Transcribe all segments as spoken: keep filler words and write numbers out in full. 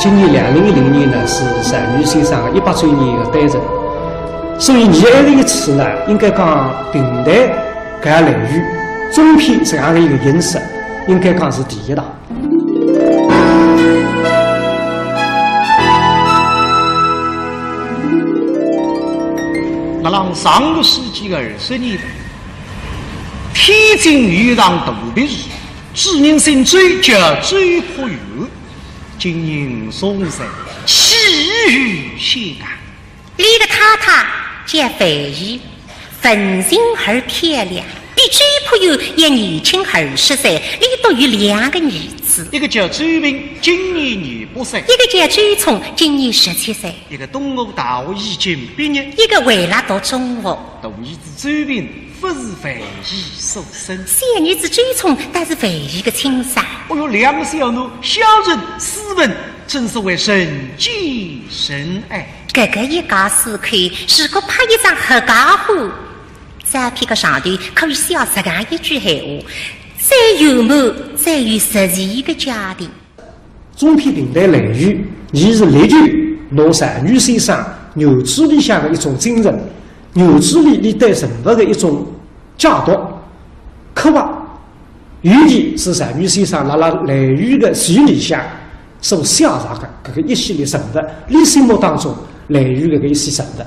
今年两零一零年呢，是单于先生的一百周年的诞辰，所以伲埃个一次呢，应该讲评弹搿个类型，中篇实际上一个形式，应该讲是第一档。辣辣上个世纪的二十年代，天津有一场大别墅，主人姓周，叫周朴园。 今年五十五岁，喜于宣告。俚个太太叫范怡，文静而漂亮，比周朴园要年轻二十岁。俚笃有两个儿子，一个叫周平，今年廿八岁，一个叫周聪，今年十七岁。一个东吴大学已经毕业，一个还辣读中学。大儿子周平 勿是范怡所生。小儿子周聪倒是范怡个亲生。哦哟，两个小囡相认斯文，真是为人见人爱。搿个一家四口，如果拍一张合家欢照片，搿上头可以写实梗一句闲话：最圆满、最有实际个家庭。 中篇评弹类型，伲是力求拿单于先生原著里向的一种精神，原著里俚对人物的一种解读、刻画，尤其是单于先生辣辣类型的序里向所写着的搿个一系列人物，俚心目当中类型的搿一些人物。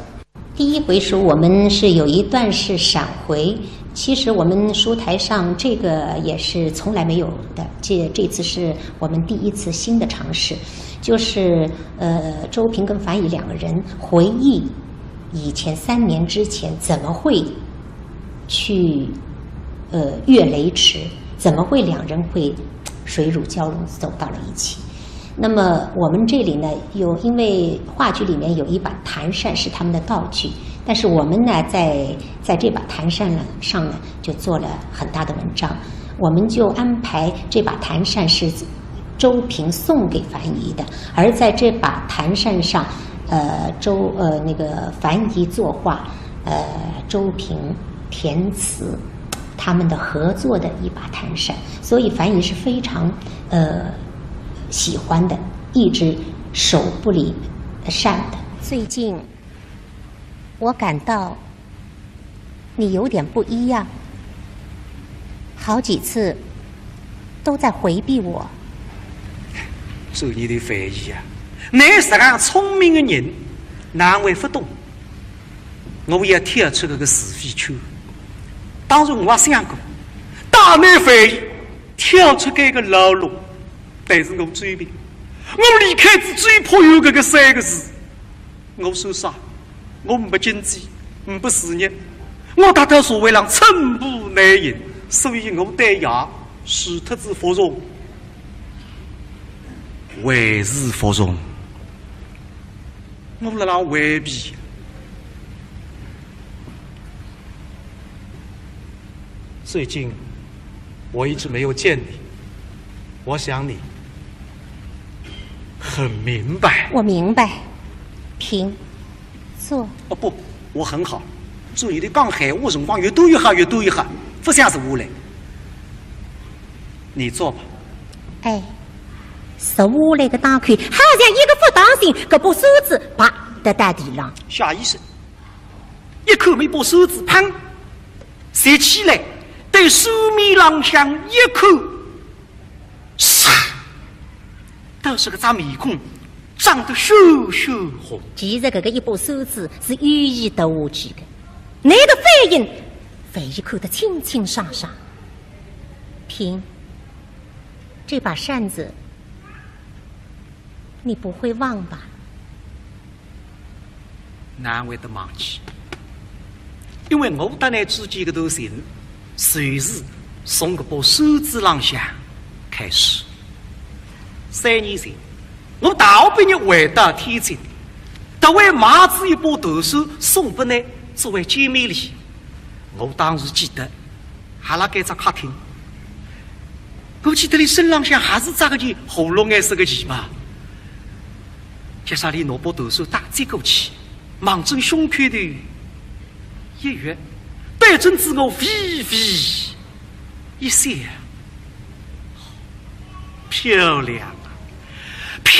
第一回书我们是有一段是闪回，其实我们书台上这个也是从来没有的，这，这次是我们第一次新的尝试，就是，呃，周平跟樊怡两个人回忆以前三年之前怎么会去，呃，越雷池，怎么会两人会水乳交融走到了一起。 那么我们这里呢，有，因为话剧里面有一把弹扇是他们的道具，但是我们呢，在，在这把弹扇呢，上呢，就做了很大的文章。我们就安排这把弹扇是周平送给樊怡的，而在这把弹扇上，呃，周，呃，那个樊怡作画，呃，周平填词，他们的合作的一把弹扇，所以樊怡是非常，呃，喜欢的，一直手不离扇的。最近我感到你有点不一样，好几次都在回避我。做你的翻译啊，你实梗聪明的人，哪会不懂？我也跳出搿个是非圈。当然我也想过，大难翻译，跳出搿个牢笼，但是我追兵，我离开仔最怕有搿个三个字。 我说啥？我没经济，没事业，我踏到社会上寸步难行，所以我对伢除脱仔服从，还是服从。我辣辣回避。 最近我一直没有见你，我想你很明白。我明白。平，坐。哦，不，我很好。注意你讲闲话辰光越多越好，越多越好，不想坐下来。你坐吧。哎，坐下来个当口，好像一个不当心，搿把扇子啪跌到地浪。下意识， 一口没把扇子，砰，拾起来，对扇面浪向一看，唰，倒是搿张面孔涨得血血红。其实搿个一把扇子是有意跌下去的，那个反应，万一看得清清爽爽。平，这把扇子，你不会忘吧？ 哪会得忘记？因为我搭倷之间搿段情，就是从搿把扇子浪向开始。三年前，我大学毕业回到天津，特为买仔一把弹扇送拨倷作为见面礼。我当时记得， 还辣该只客厅。我记得俚身浪向还是着个件火绿颜色个旗袍。接下来拿把弹扇搭接过去，望准胸口头一越，对准仔我微微一笑。漂亮啊，漂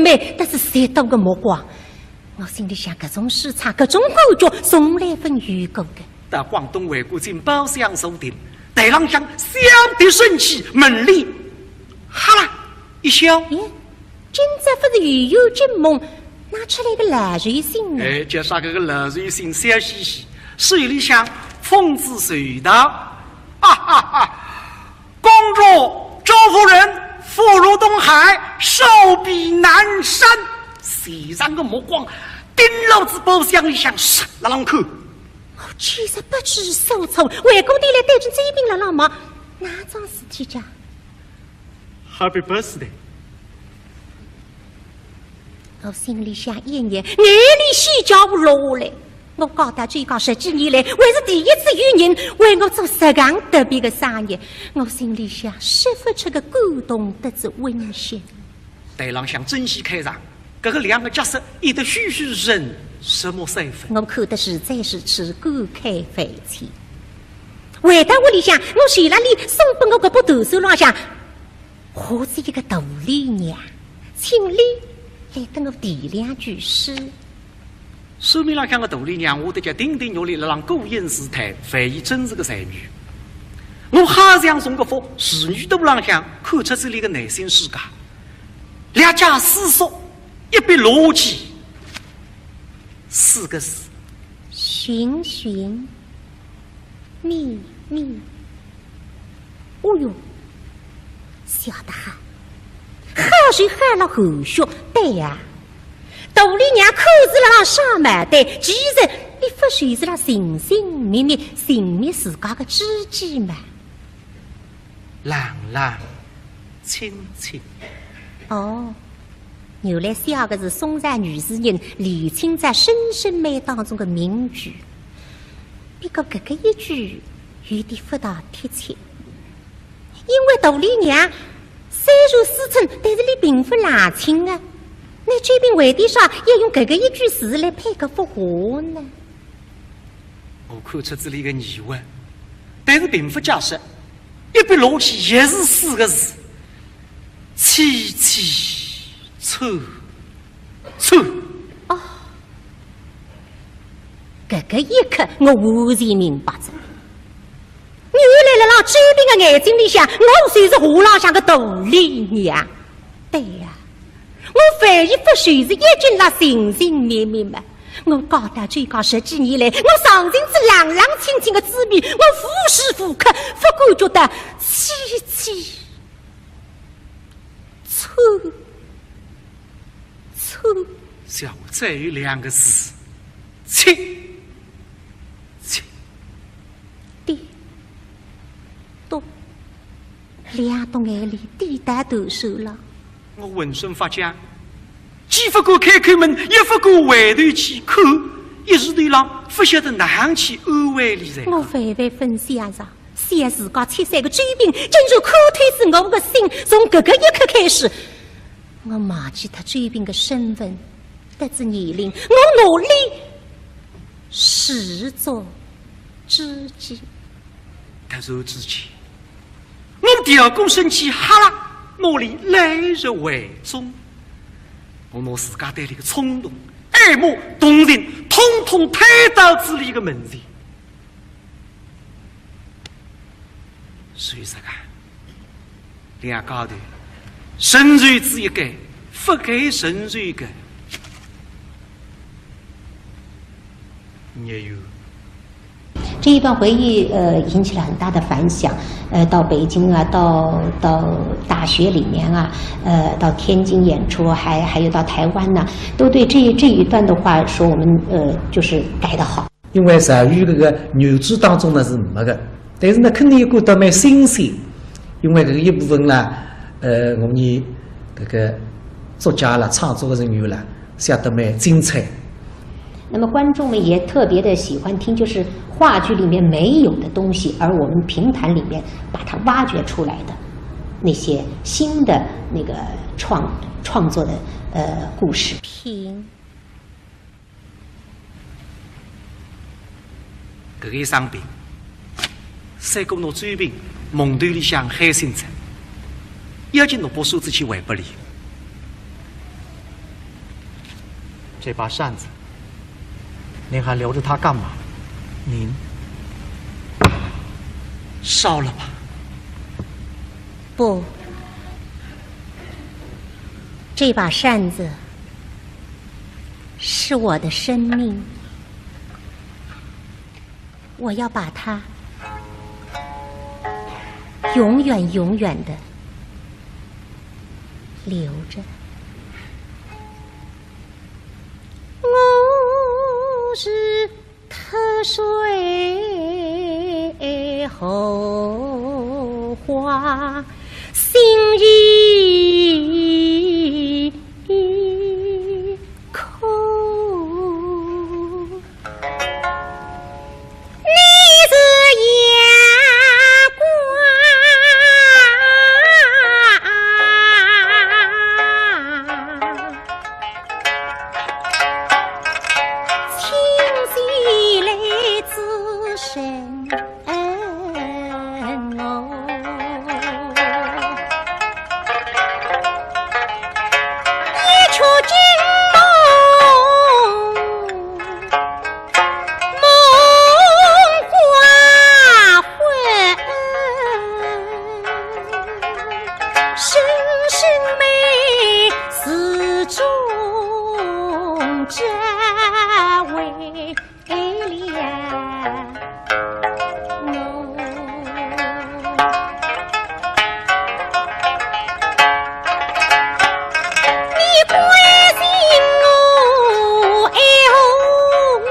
蛮，但是十多个目光。我心里想，搿种视察，搿种感觉，从来朆有过个。到广东回过进包厢坐定，台浪向小的生气，门帘哈啦一笑。咦，今朝勿是又有惊梦，哪出来个老寿星呢？哎，叫啥个个老寿星笑嘻嘻，手里向捧仔寿桃，哈哈哈！公主、周夫人福如东海，寿比南山。齐上个目光盯牢仔包厢里向，煞辣浪看。我简直不知所措，回过头来对准周斌辣浪望，哪桩事体介？ Happy birthday！我心里想一热，眼泪水交落下来。我讲到这个十几年来，还是第一次有人为我做实梗特别的生日。我心里想，说不出个感动得子温馨。台浪向正戏开场，搿个两个角色演得栩栩如生，什么三分？我看得实在是感慨万千。回到屋里向，我手浪里送拨我搿把断扇浪向 画仔一个大丽娘，请俚来搭我题两句诗。扇面浪向个大丽娘，画得叫亭亭玉立，辣浪顾影自叹，万一真是个才女。我好像从搿幅仕女图浪向看出仔俚个内心世界，略加思索，一笔落去，四个字：寻寻觅觅。哦哟， 笑得好，好是好了后学，对呀。大丽娘看仔辣浪耍毛蛋，其实俚勿就是辣寻寻觅觅，寻觅自家个知己嘛。冷冷清清。哦，原来写个是宋朝女诗人李清照《声声慢》当中的名句。不过搿个一句有点勿大贴切。 因为大丽娘虽然思春，但是俚并勿冷清啊。那周斌为点啥要用搿个一句诗来配搿幅画呢？我看出仔俚个疑问，但是并勿解释，一笔落去也是四个字：凄凄惨 惨。哦，搿个一刻我完全明白哉。原来辣辣周斌个眼睛里向，我就是画浪向个大丽娘。对呀，我万一勿就是一径辣寻寻觅觅嘛。我讲到这个十几年来，我尝尽仔冷冷清清个滋味，我无时无刻勿感觉到凄凄 惨。再有两个字，七，七。滴，嘟，两滴眼泪滴得断水了。我浑身发僵，既不敢开口问，也不敢回头去看，一时头浪不晓得哪样去安慰俚才好。我万万勿想着，想自家七岁个周平，竟然看透仔我个心，从搿个一刻开始， 我忘记脱周平个身份，搭仔年龄，我拿俚视作知己。突然之间，我调过身体，哈啦，拿俚揽入怀中。我拿自家对俚个冲动、爱慕、同情，统统推到仔俚个门前。 所以说啊，两家头，承受仔一个，勿该承受一个，也有。这一段回忆，呃，引起了很大的反响。呃，到北京啊，到，到大学里面啊，呃，到天津演出，还，还有到台湾呐，都对这，这一段的话说我们，呃，就是改得好。 因为赵玉搿个原著当中呢是没个，但是呢肯定有感到蛮新鲜，因为搿个一部分啦，呃，我们搿个作家啦、创作个人员啦，写得蛮精彩。那么观众们也特别地喜欢听，就是话剧里面没有的东西，而我们评弹里面把它挖掘出来的那些新的那个创，创作的，呃，故事。评 搿个一生病，赛过拿周平梦头里向喊醒仔，要紧拿把扇子去还拨俚。这把扇子，您还留着它干嘛？您烧了吧。不，这把扇子 是我的生命，我要把它永远永远地留着。我是 脱水后花，心已空。你是阳光。 清洗来滋润我。一曲惊梦，梦花魂。 声声妹始终只为了我。你关心我，爱护我，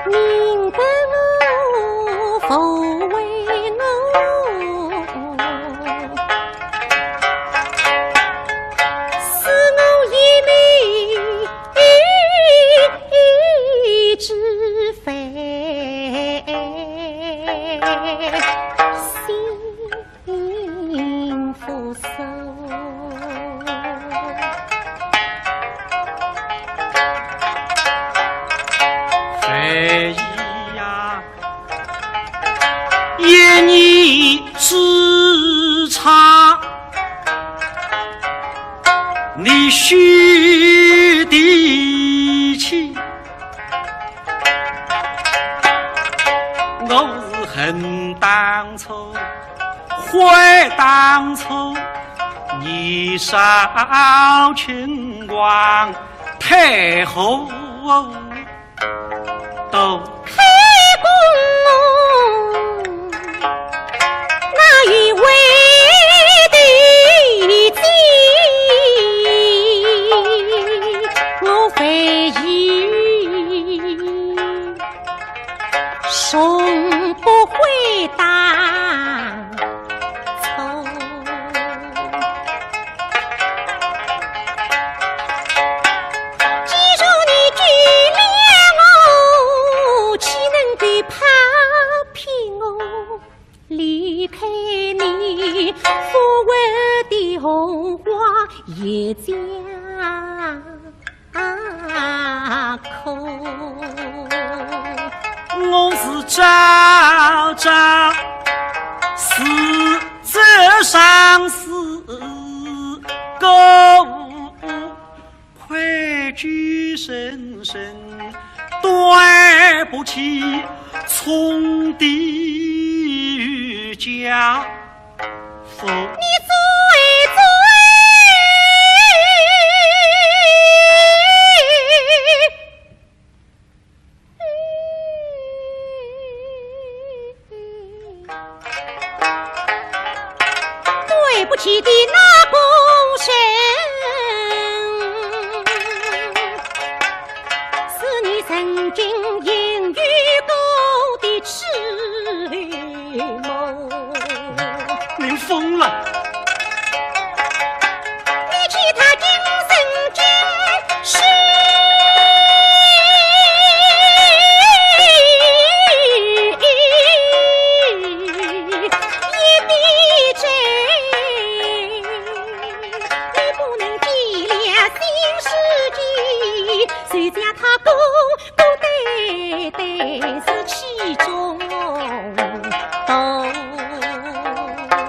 明白我，抚慰我，使我一命之非心。 幸福生。回忆呀，一念之差，你许的气，我是恨当初。 悔当初，年少轻狂，太后都开弓，哪有为的计？从不会打错。既然你救了我，岂能够抛弃我，离开你？所谓的红花一家 啊，可我是朝朝思这相思，可愧疚深深，对不起，从的家。 你最最对不起的那个人，是你曾经言语过的痴 梦。您疯了！你其他今生今世也必争，你不能计量新世纪，谁叫他孤 孤单单是其中道。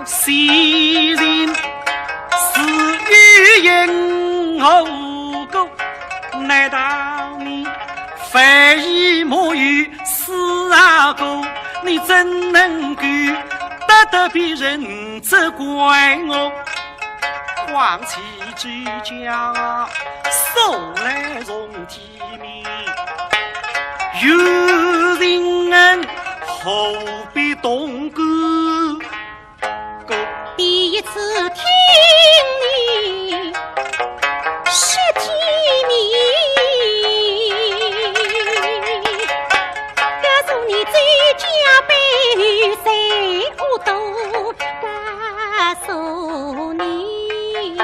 昔日是有因何故？难道你非已没有死啊过？你怎能够得得别人责怪我？况且周家素来从 体面，有情人何必动肝？第一次听你说体面，告诉你周家背后谁我都告诉你。 你是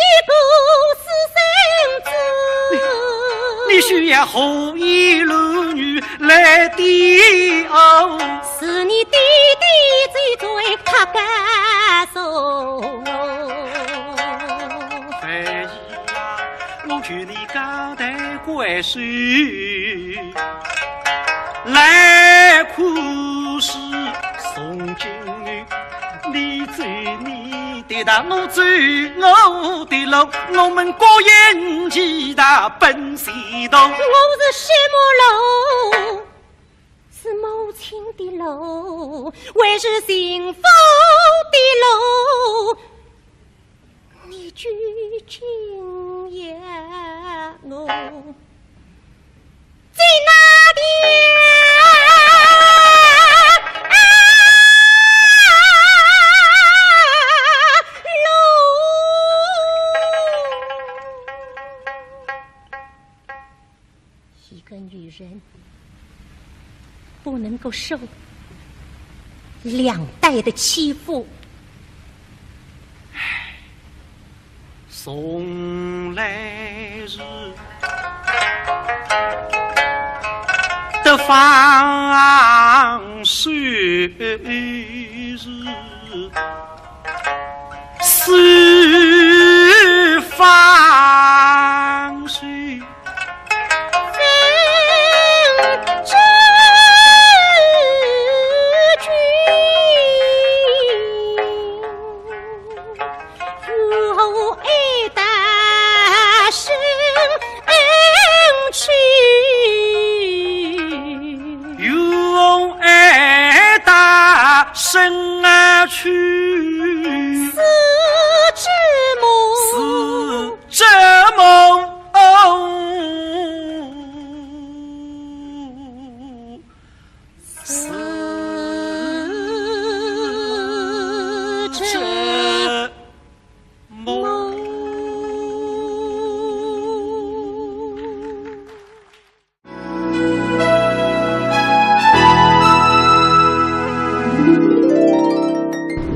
一个私生子。你，你需要何以赂女来抵哦？是你爹爹最最他敢说我。哎呀，我求你高抬贵手。 来，可是从今后，你走你的道，我走我的路，我们各行其道奔西东。我是什么路？是母亲的路，还是幸福的路？ 你究竟要我在哪条路？一个女人不能够受两代的欺负。从来是得放手是 是放手。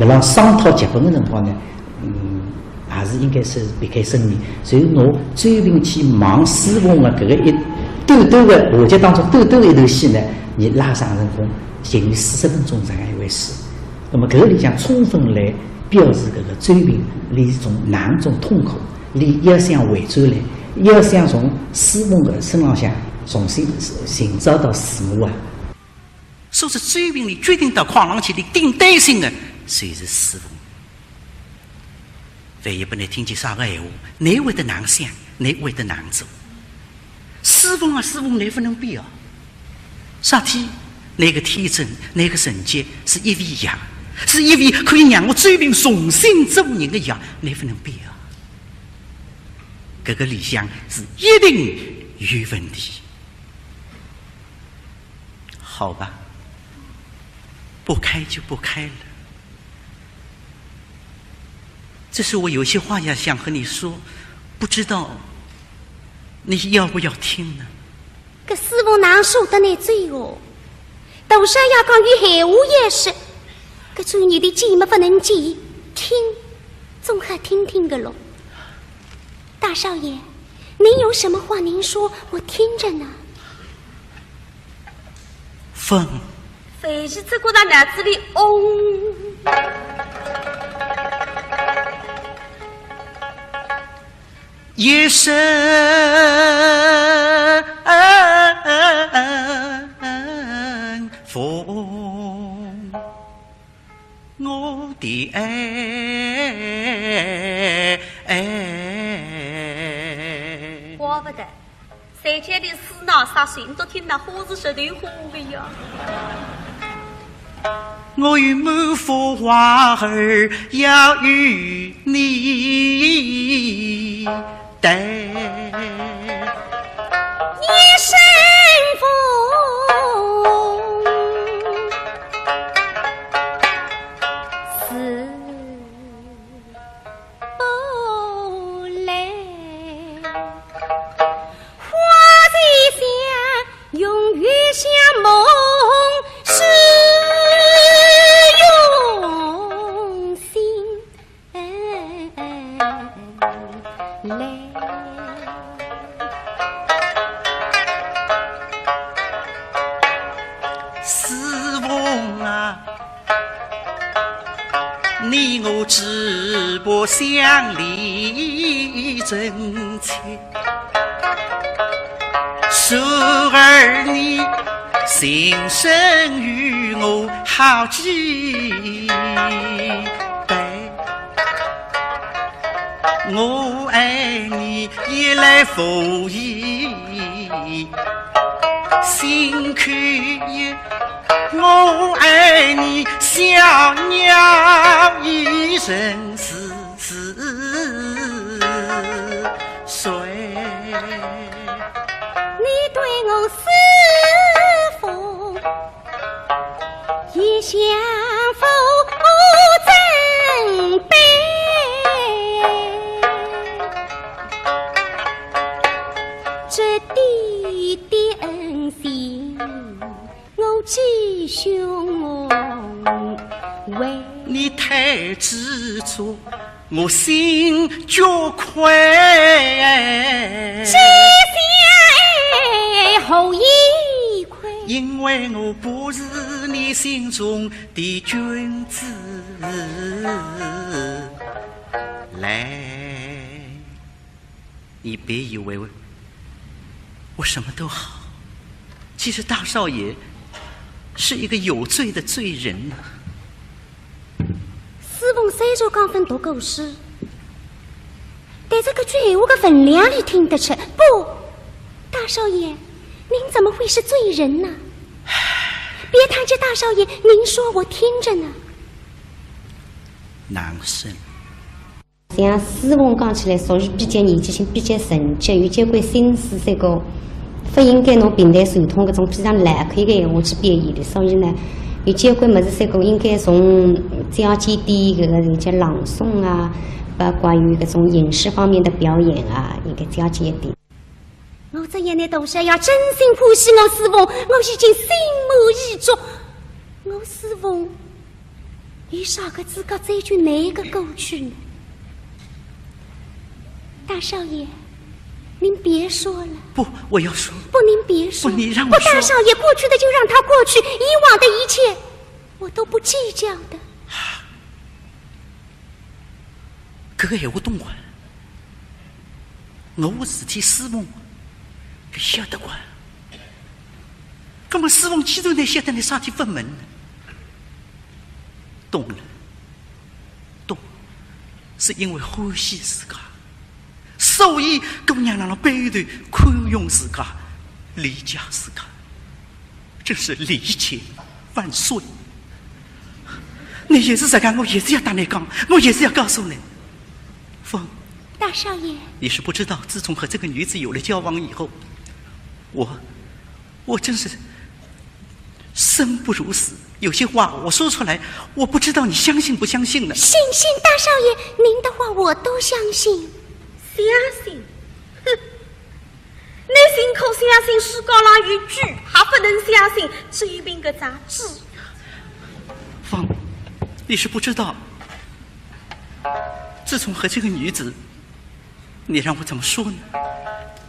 当商讨剧本个辰光呢，嗯，还是应该是别开生面。所以拿周平去望书凤个搿个一短短个话剧当中短短个一段戏呢，伊拉长成功，近于四十分钟这样一回事。那么搿个里向充分来表示搿个周平伊是种哪种痛苦，伊要想回转来，要想从书凤个身浪向重新寻找到自我啊。 所以周平伊决定到炕浪去，伊顶担心个就是书凤。万一拨伊听见啥个闲话，伊会得哪想，伊会得哪做？书凤啊，书凤，伊勿能变啊。啥体？伊个天真，伊个纯洁，是一味药，是一味可以让我周平重新做人个药，伊勿能变啊。搿个里向是一定有问题。 好吧，不开就不开了。只是我有些话要想和你说，不知道你要不要听呢？搿书凤哪舍得拿走哦？大少爷讲有闲话要说，搿种人的见么勿能见，听，总好听听个咯。大少爷，您有什么话您说，我听着呢。 凤。飞机只顾到脑子里嗡。一声凤，我的爱。怪不得 谁叫你死闹啥事，你都听到花是舌头花的呀。我有满腹话儿要与你谈。一声风，是 不来。花在香，永远像梦，是用心来。 书凤啊，你我只不相离真切，故而你情深与我好几倍。 我爱你一来无意，心口一，我爱你小鸟依人是谁？你对我是否 一向无尊卑，这滴滴恩情，我只胸怀。你太执着， 我心觉愧。这心何以愧？因为我不是你心中的君子。来，你别以为我什么都好，其实大少爷是一个有罪的罪人呐。 书凤虽然讲朆读过书，但是搿句闲话个分量里听得出。不，大少爷，您怎么会是罪人呢？别谈着，大少爷，您说我听着呢。难生。 像书凤讲起来，属于比较年纪轻、比较成熟，有交关心思，搿个勿应该拿评弹传统搿种非常老口个闲话去表现的。所以呢，有交关物事，搿个应该从早期点搿个人家朗诵啊，包括有搿种影视方面的表演啊，应该早期一点。 我只要拿大少爷真心欢喜我书凤，我已经心满意足。我书凤伊啥个资格追究㑚个过去呢？大少爷，您别说了。不，我要说。不，您别说。不，你让我说。不，大少爷，过去的就让它过去，以往的一切，我都不计较的。搿个闲话懂啊？我个事体师傅，伊晓得个。葛末师傅既然伊晓得，伊啥体勿问呢？懂了，懂，是因为欢喜自家，所以姑娘辣辣背后头宽容自家，理解自家。 真是理解万岁。你也是这样，我也是要搭你讲，我也是要告诉你。凤，大少爷，你是不知道，自从和这个女子有了交往以后，我，我真是生不如死。有些话我说出来，我不知道你相信不相信呢。信，信，大少爷，您的话我都相信。相信？哼！ 你宁可相信世界上有鬼，还不能相信周明搿张纸。凤，你是不知道，自从和这个女子，你让我怎么说呢？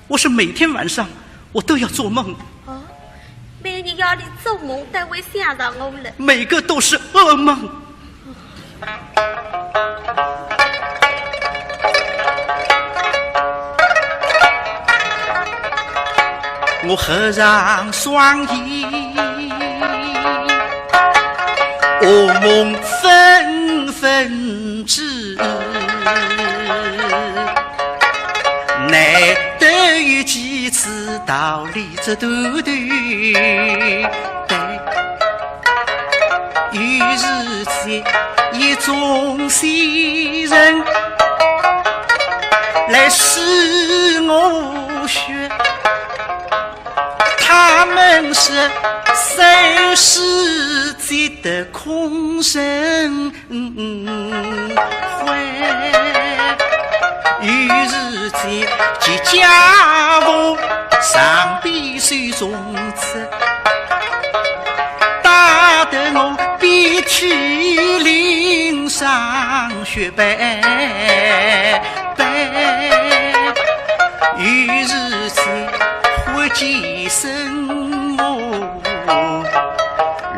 我是每天晚上我都要做梦。哦，每日夜里做梦都会想着我了。每个都是噩梦。 我合上双眼，噩梦纷纷至，难得有几次逃离这段头。 有时节一种仙人来试我血，他们说三世皆得空生 嗯，会。有时节，节家伙上边手中刺，打得我遍体鳞伤血斑斑。有时节，忽见身无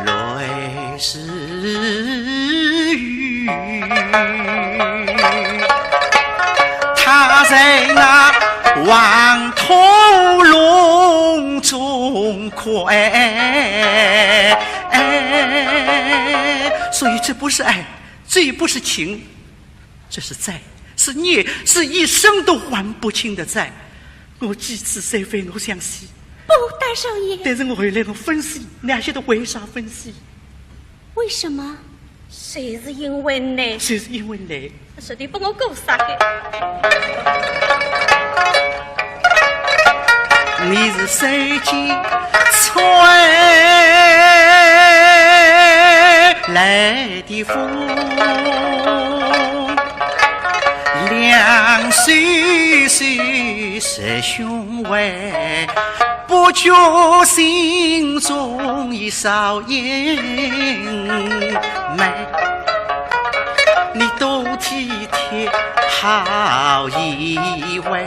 来时雨，他在那黄土隆中哭。所以这不是爱，这也不是情，这是债，是孽，是一生都还不清的债。我几次再会，我想死。不，大少爷。但是我后来我分析，你还晓得为啥分析？ 为什么？就是因为你。就是因为你。是你把我过杀的。你是谁家吹来的风？两袖袖湿胸怀， 不觉心中已少阴霾。你多体贴好一回，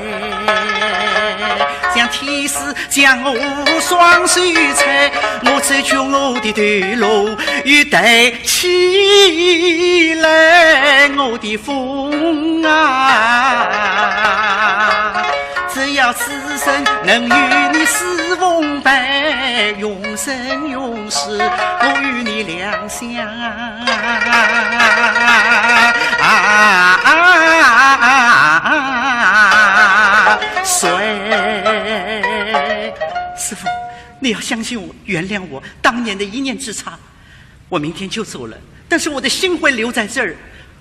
像天使将我双手搀，我只觉我的头颅又抬起来，我的风啊！ 只要此生能与你私逢伴，永生永世不与你两相随。师父，你要相信我，原谅我当年的一念之差。 我明天就走了，但是我的心会留在这儿，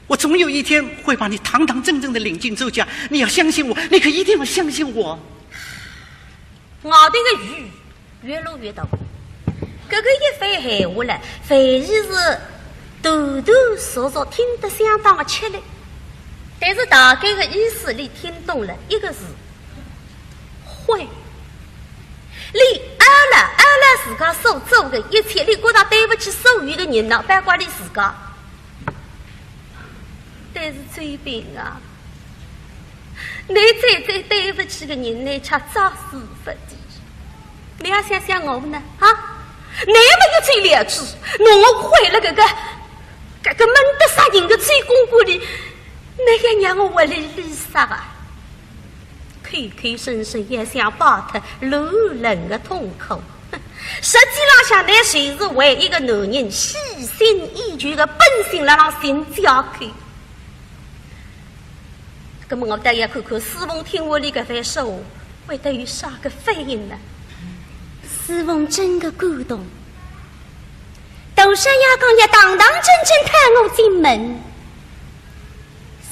我总有一天会把你堂堂正正的领进周家。你要相信我，你可一定要相信我。外头的雨越落越大，搿个一番闲话了，万一是断断续续，听得相当的吃力。但是大概的意思，你听懂了，一个字，悔。 你阿拉阿拉自家所做的一切，你觉着对不起所有的人呢，包括你自家。但是周平啊，倷最最对勿起个人，倷却作死勿得。倷也想想我呢，啊？倷没有走了之，拿我关了搿个，搿个闷得杀人个周公馆里，倷要让我活哩哩煞啊？ 口口声声也想摆脱乱伦个痛苦。实际浪向，倷就是为一个男人虚心依旧个本性辣浪寻借口。葛么我倒要看看世峰听完俚搿番说话，会得有啥个反应呢？世峰真个感动。大少爷讲要堂堂正正探我进门。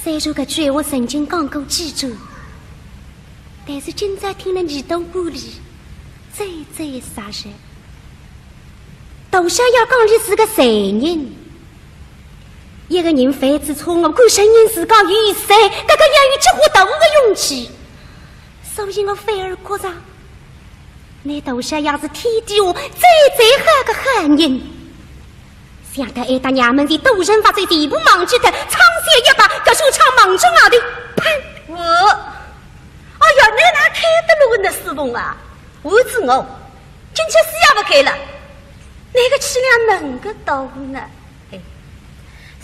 虽然搿句闲话曾经讲过几转，但是今朝听了耳朵管里，最最扎实。大少爷讲俚是个罪人，一个人犯仔错误，敢承认自家有罪，搿个要有极化大个勇气。所以我反而觉着，倷大少爷是天底下最最好个好人。 想到哀搭娘们是大人发罪，全部忘记脱，唱小一把，搿首唱望仔外头，砰！我，哎呀，倷哪开得落个呢，世峰啊？我知我，进去死也勿开了，倷个气量能个大呢？哎，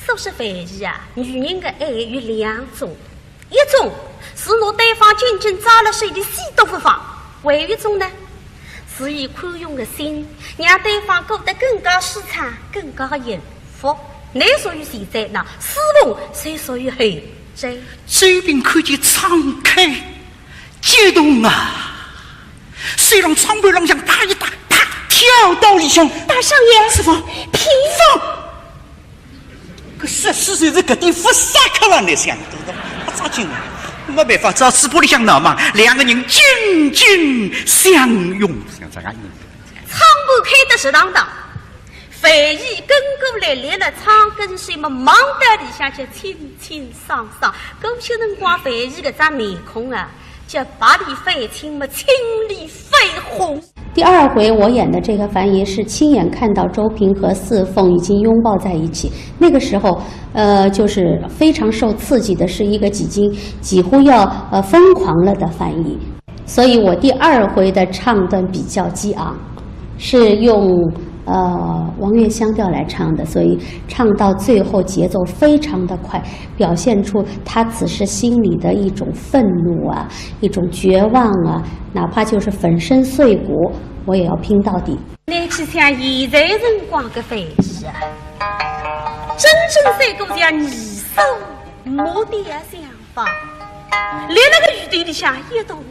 说是范姨啊，女人个爱有两种， 一种是拿对方紧紧抓辣手里死都勿放，还有一种呢，是以宽容个心，让对方过得更加舒畅，更加幸福。倷属于前者，那世峰就属于后者。周平看见唱开，激动啊！手浪唱盘浪向啪一搭，啪，跳到里向。大少爷，世峰，停！放！ 搿说书人是搿点勿杀客了，倷想，勿扎劲了。没办法，只好嘴巴里向闹猛，两个人紧紧相拥，像这样一样。唱盘开得直当当，范姨跟过来，连了唱跟手嘛，望到里向就清清爽爽。搿歇辰光，范姨搿张面孔啊，就白里泛青嘛，青里 绯红。第二回我演的这个樊姨是亲眼看到周平和四凤已经拥抱在一起，那个时候，呃，就是非常受刺激的，是一个几经几乎要，呃，疯狂了的樊姨。所以我第二回的唱段比较激昂，是用，呃，王月香调来唱的，所以唱到最后节奏非常的快，表现出她此时心里的一种愤怒啊， 一种绝望啊，哪怕就是粉身碎骨，我也要拼到底。拿起像现在辰光个樊姨啊，真正是个像二手模的想法，连那个雨滴里向一动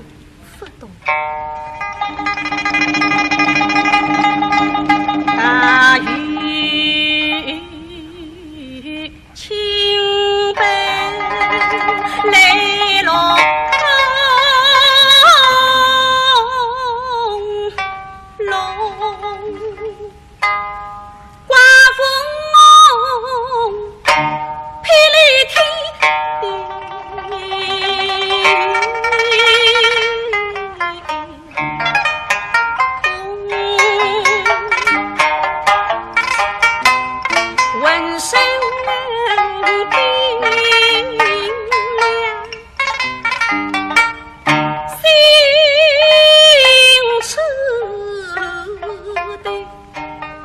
不动。大雨 倾盆雷落隆隆，刮风霹雳天。 浑身冰凉，心似刀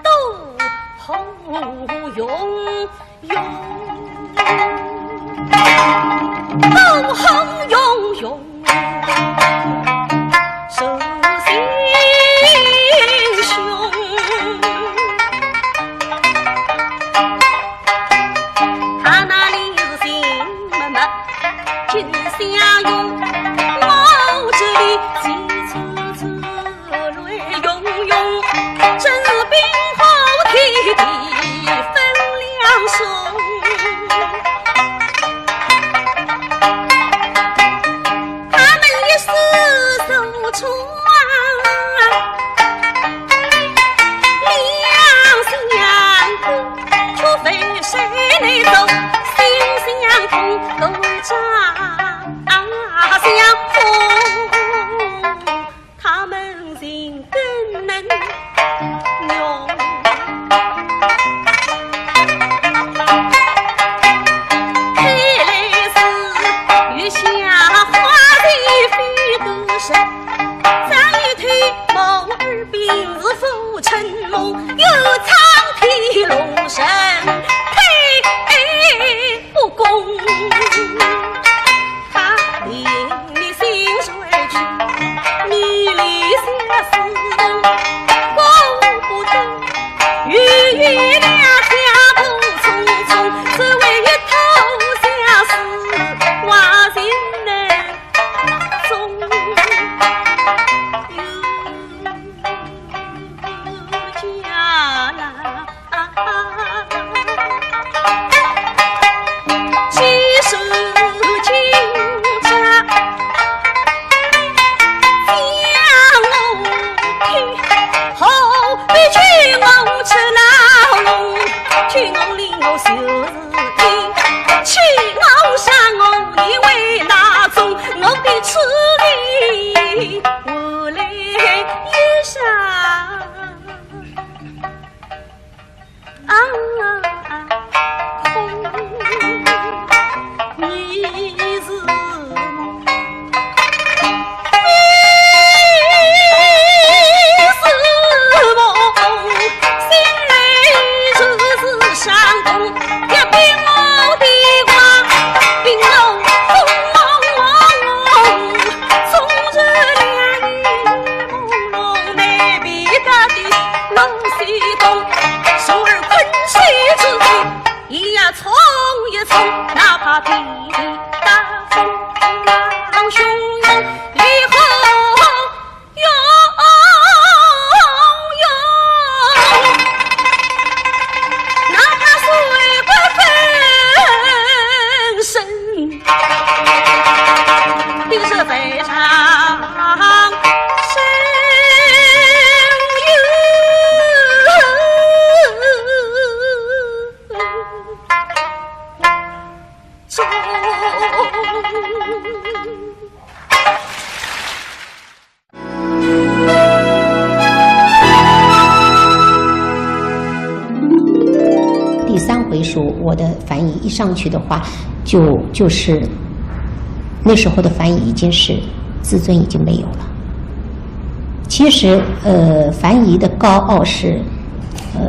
割喉咙。 涌，怒火涌涌，手心胸。他那里是心脉脉紧相拥，我这里急促促。 泪涌涌，真是冰河天地分两松。他们一世受创，两相苦，却非谁能懂，心相通，故障相逢。 他们心更能勇。有苍天龙神配武功，他令你心随去，迷离相思，顾不得。与你两家步匆匆，只为一头相思，花心难终。 第三回书，我的樊姨一上去的话，就，就是那时候的樊姨已经是自尊已经没有了。其实，呃，樊姨的高傲是，呃，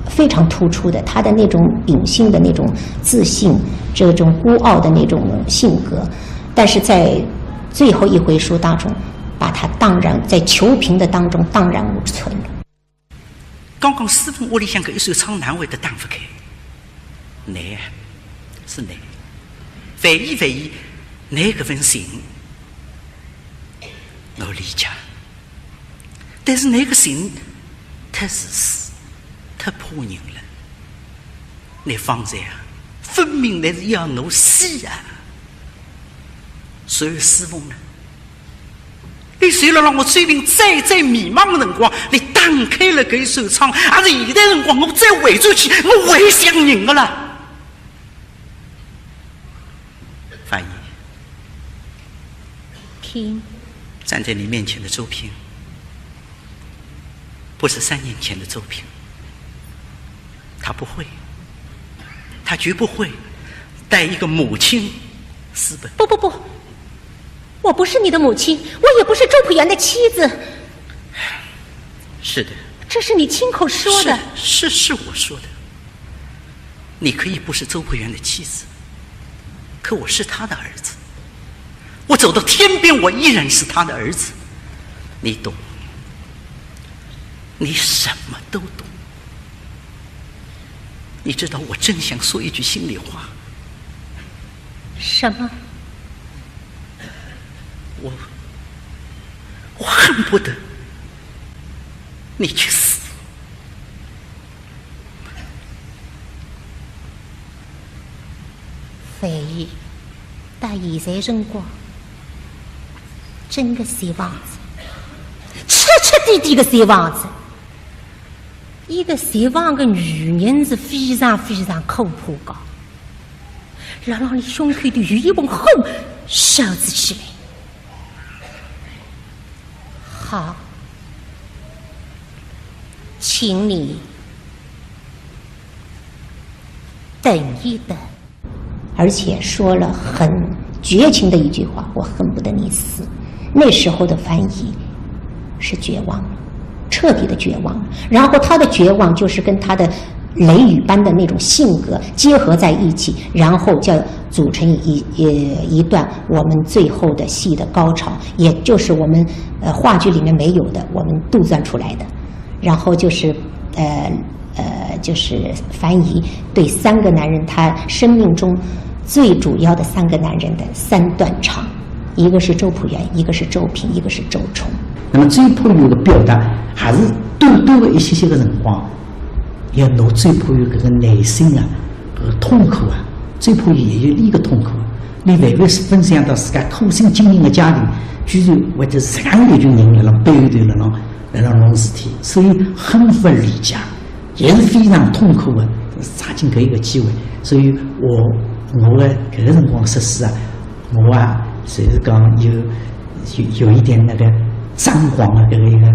非常突出的，她的那种隐性的那种自信，这种孤傲的那种性格，但是在最后一回书当中，把她荡然，在求平的当中荡然无存了。 刚刚书房屋里向搿一扇窗难为得打勿开，难啊，是难。万一万一，㑚搿份情，我理解。但是㑚搿情太自私，太怕人了。㑚方才啊，分明乃是要我死啊！所以书房呢， 伊随了让我最近最最迷茫的辰光，伊打开了搿一扇窗，而且现在辰光我再回转去，我还想人个啦。樊姨，听。站在你面前的周平，不是三年前的周平，他不会，他绝不会带一个母亲私奔。不不不， 我不是你的母亲，我也不是周朴园的妻子。是的。这是你亲口说的。是，是，是我说的。你可以不是周朴园的妻子，可我是他的儿子。我走到天边，我依然是他的儿子。你懂？你什么都懂。你知道，我真想说一句心里话。什么？ 我，我恨不得你去死。万一到现在辰光，真个绝望哉，彻彻底底个绝望哉。一个绝望个女人是非常非常可怕个。 辣辣伊胸口头有一盆火烧仔起来。好，请你等一等。而且说了很绝情的一句话：“我恨不得你死。”那时候的樊姨是绝望了，彻底的绝望。然后他的绝望就是跟他的雷雨般的那种性格结合在一起，然后叫组成一，呃，一段我们最后的戏的高潮，也就是我们，呃，话剧里面没有的，我们杜撰出来的。然后就是，呃，呃，就是樊姨对三个男人，她生命中最主要的三个男人的三段唱，一个是周朴园，一个是周平，一个是周冲。那么周朴园的表达还是短短的一歇歇的辰光，要拿周朴园搿个内心啊，搿个痛苦啊，周朴园也有伊个痛苦。你万万是分享到自家苦心经营的家庭，居然会得实梗一群人辣辣背后头辣辣，辣辣弄事体，所以很不理解，也是非常痛苦的，差劲搿一个机会。所以我，我的搿个辰光说书啊，我啊，就是讲有，有，有一点那个张狂的搿个一个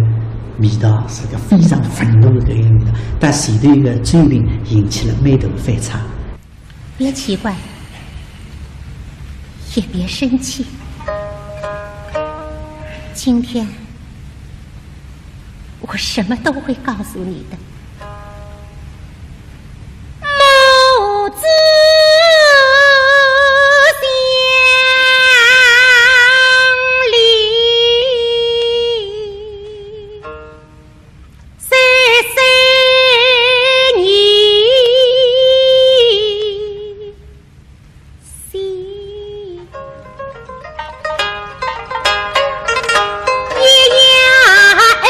味道，是个非常愤怒的搿个味道，但前头一个周平引起了蛮大的反差。别奇怪，也别生气。今天我什么都会告诉你的。母子相离，岁岁年 心，一样恩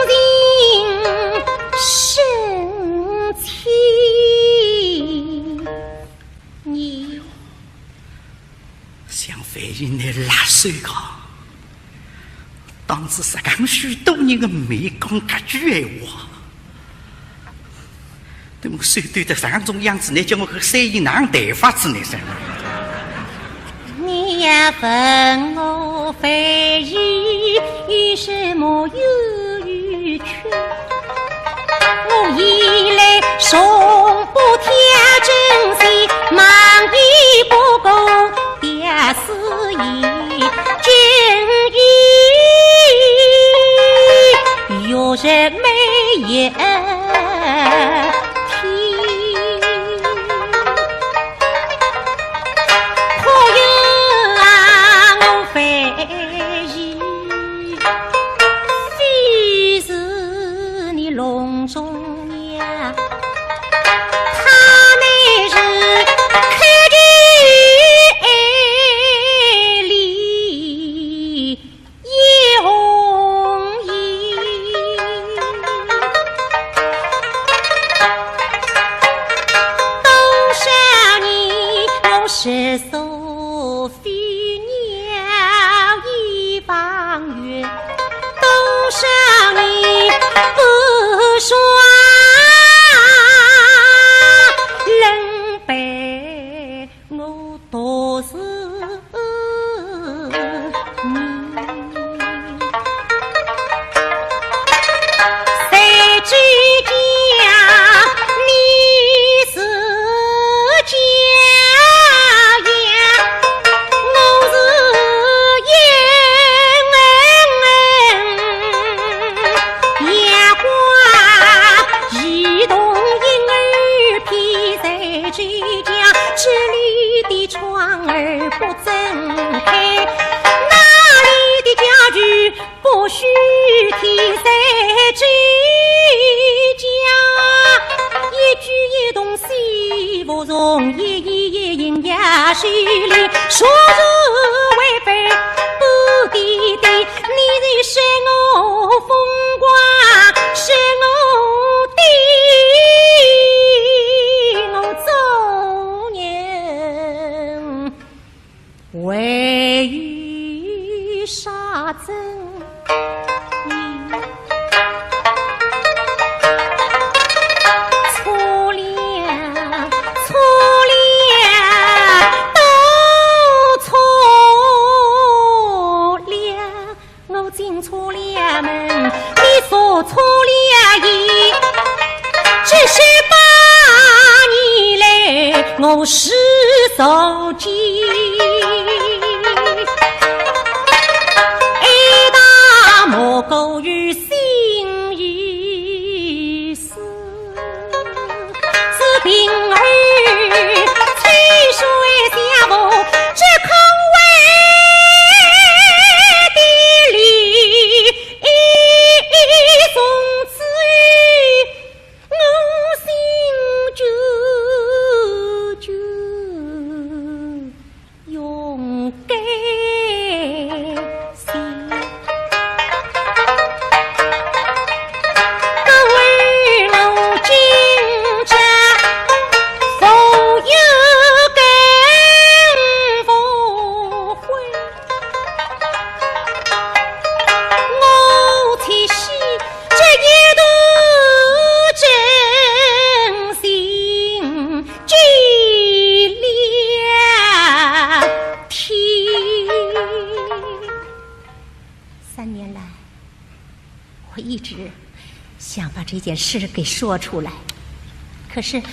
情深情。你，像樊姨拿辣手讲，当着实梗许多人的面讲搿句闲话， 等我手抖得实梗种样子，倷叫我搿三姨哪能办法子呢？你也问我樊姨有什么冤屈？我以来从不挑真心，忙也不过 表示一敬意，有人没一天。可有啊，我樊姨，非是你笼中娘，她乃是 口里一红衣，多少年我是所非，鸟语旁月，多少年不说冷白。 我独是你，谁知讲你是家呀，我是雁。 阳光一动，莺儿披在枝桠，这里的窗儿不准开，那里的家具不许提在枝桠。一举一动，虽不容易，一言一行也是理，说是违背不抵地。 你是说我风光，说我地，我做人还有啥证明？ 错了，错了，都错了，我进错了门，你入错了衣。这十八年来，我是受尽挨打，莫过于心意这件事给说出来，可是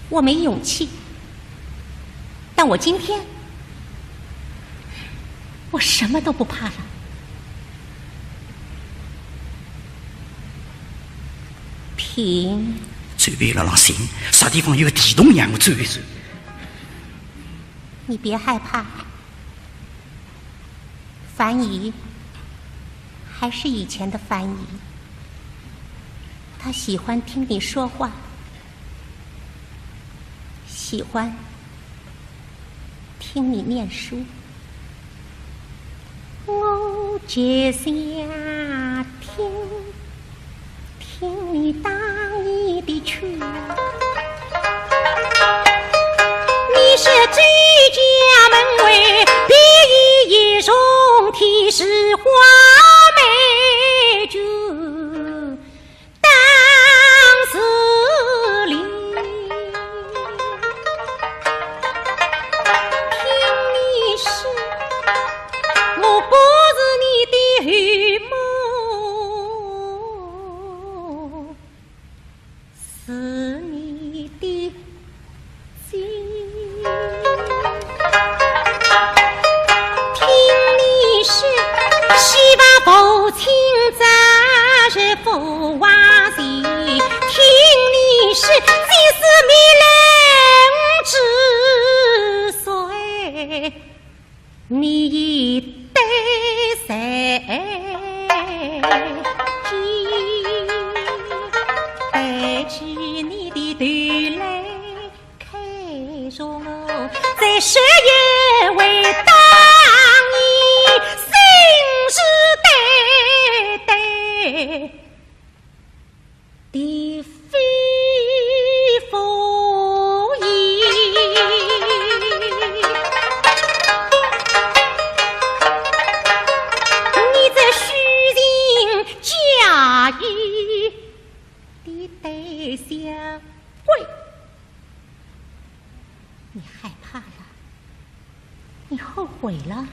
我没勇气。但我今天，我什么都不怕了。停！走遍了浪心，啥地方有个地洞让我走一走？你别害怕，樊姨还是以前的樊姨，她喜欢听你说话，喜欢听你念书。我就想听，听你打你的趣。你是周家门外，比翼双飞，是花美酒。 当时里，听你说，我不是你的后母，是你的 听你说，希望父亲早日复还。听你说，即使未能知罪，你也得罪己，抬起你的头来 看着我，在说也未当你信誓旦旦的肺腑意。你这虚情假意的胆小鬼， 你害怕了，你后悔了，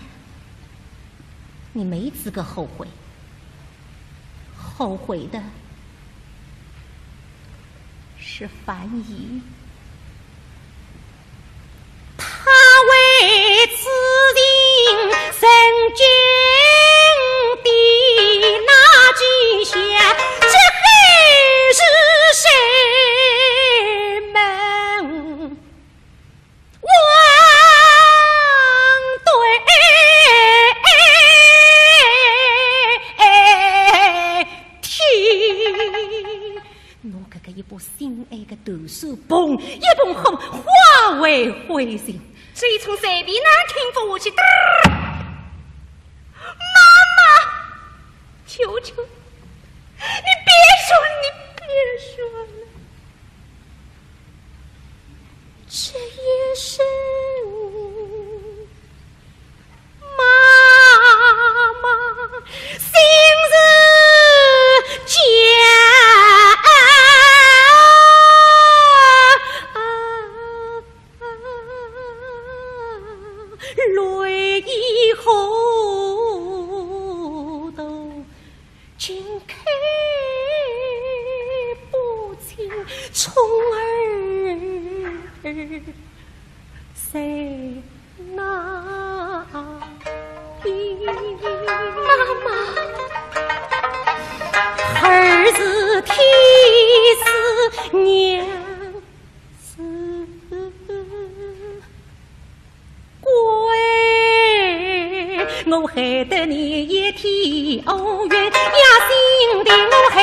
你没资格后悔，后悔的是樊姨。她为此情深经的那几下，这还是谁们 望对天。拿搿个一把心爱个豆腐，嘣一嘣轰，化为灰烬。这一通随便哪听勿下去。哒儿！妈妈，求求你别说，你别说了。 这一声妈妈，心事结泪以后，都 竟看不清冲儿在哪里。妈妈，儿是天赐娘 是鬼，我害得你一天无缘，也心定我害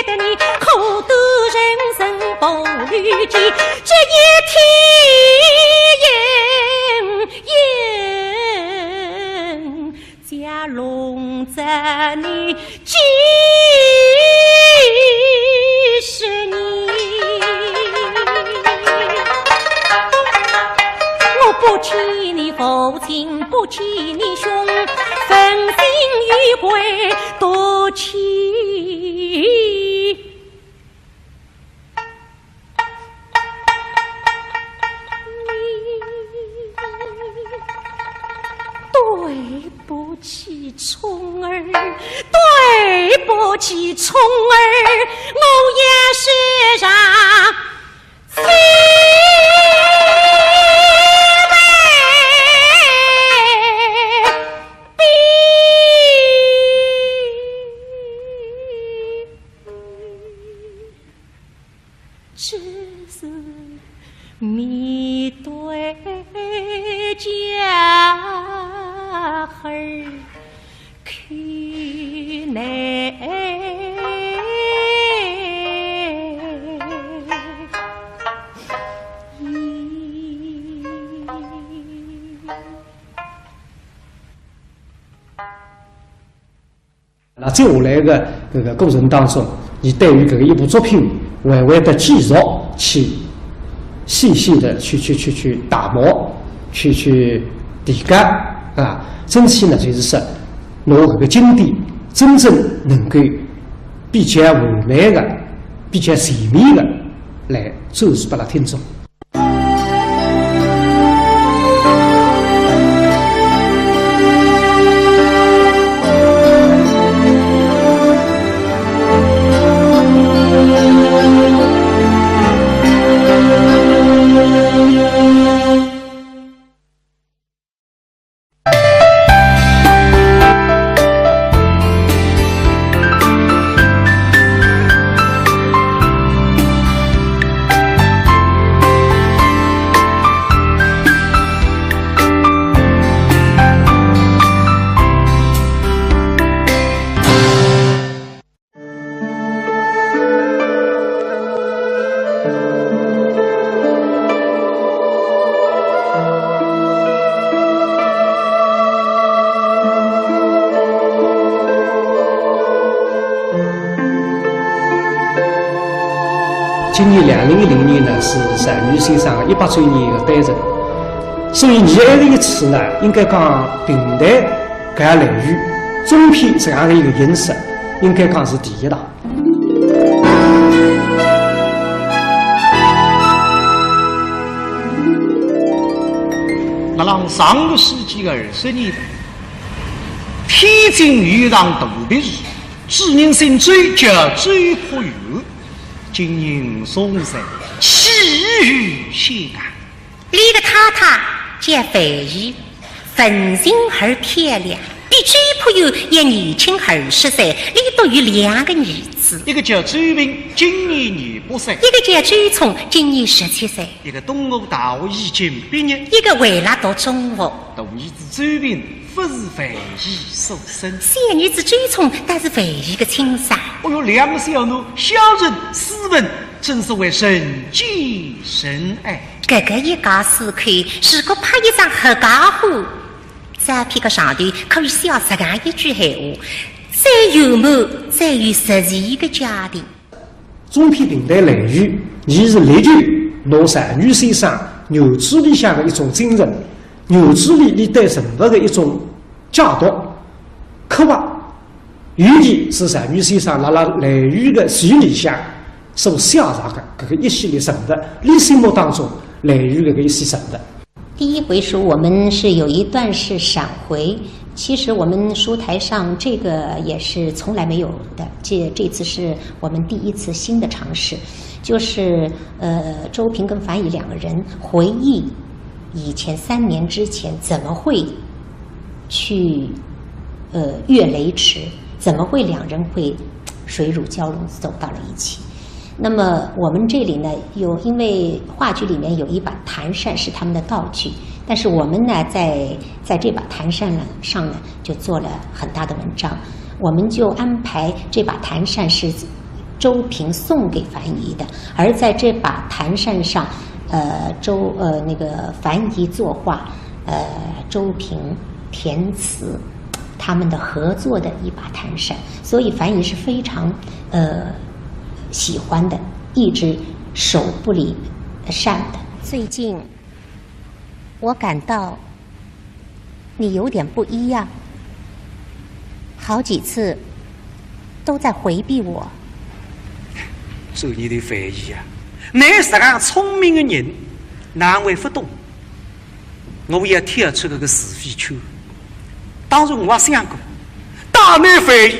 得你苦度人生不如己，这一天也也 家龙在你几十年。我不娶你父亲，不娶你兄，分心与鬼夺妻。 对不起，冲儿，对其宠儿，我也是让非为 只是面对家儿去难移。 那接下来个搿个过程当中，伊对于搿个一部作品，还会得继续去细细地去，去，去，去打磨，去，去提高，啊，争取呢，就是说，拿搿个经典真正能够比较完美个、比较全面个来展示拨拉听众。 今年两零一零年呢，是单于先生个一百周年个诞辰，所以伲埃个一次呢，应该讲评弹 讲倷个总篇搿样个一个形式，应该讲是第一档。辣浪上个世纪个二十年代，天津有一场肚皮事，主人姓周，叫周朴园，今年五十五岁，死于险岸。 俚个太太叫范怡，文静而漂亮，比周朴园要年轻二十岁，俚笃有两个儿子。一个叫周平，今年廿八岁。一个叫周聪，今年十七岁。一个东吴大学已经毕业。一个还辣读中学。大儿子周平 勿是范怡所生。小儿子周聪倒是范怡个亲生。哦哟，两个小囡孝顺斯文，真是为人见人爱。搿个一家四口，如果拍一场合家欢，照片个上头可以写实梗一句闲话：再圆满、再有实际个家庭。 总篇评弹倷个，伲是力求拿单于先生原著里向个一种精神，原著里俚对人物个一种解读、刻画，尤其是单于先生辣辣倷个序里向所写着个搿个一系列人物，俚心目当中倷个搿个一些人物。 第一回书我们是有一段是闪回，其实我们书台上这个也是从来没有的，这，这次是我们第一次新的尝试，就是，呃，周平跟樊怡两个人回忆以前三年之前怎么会去，呃，越雷池，怎么会两人会水乳交融走到了一起。 那么我们这里呢，有，因为话剧里面有一把弹扇是他们的道具，但是我们呢，在，在这把弹扇呢，上呢，就做了很大的文章。我们就安排这把弹扇是周平送给樊怡的，而在这把弹扇上，呃，周，呃，那个樊怡作画，呃，周平填词，他们的合作的一把弹扇，所以樊怡是非常，呃， 喜欢的，一直手不离扇的。最近我感到你有点不一样，好几次都在回避我。做你的翻译啊，你实梗聪明的人，哪会不懂？我也跳出这个是非圈。当然我也想过，大内翻译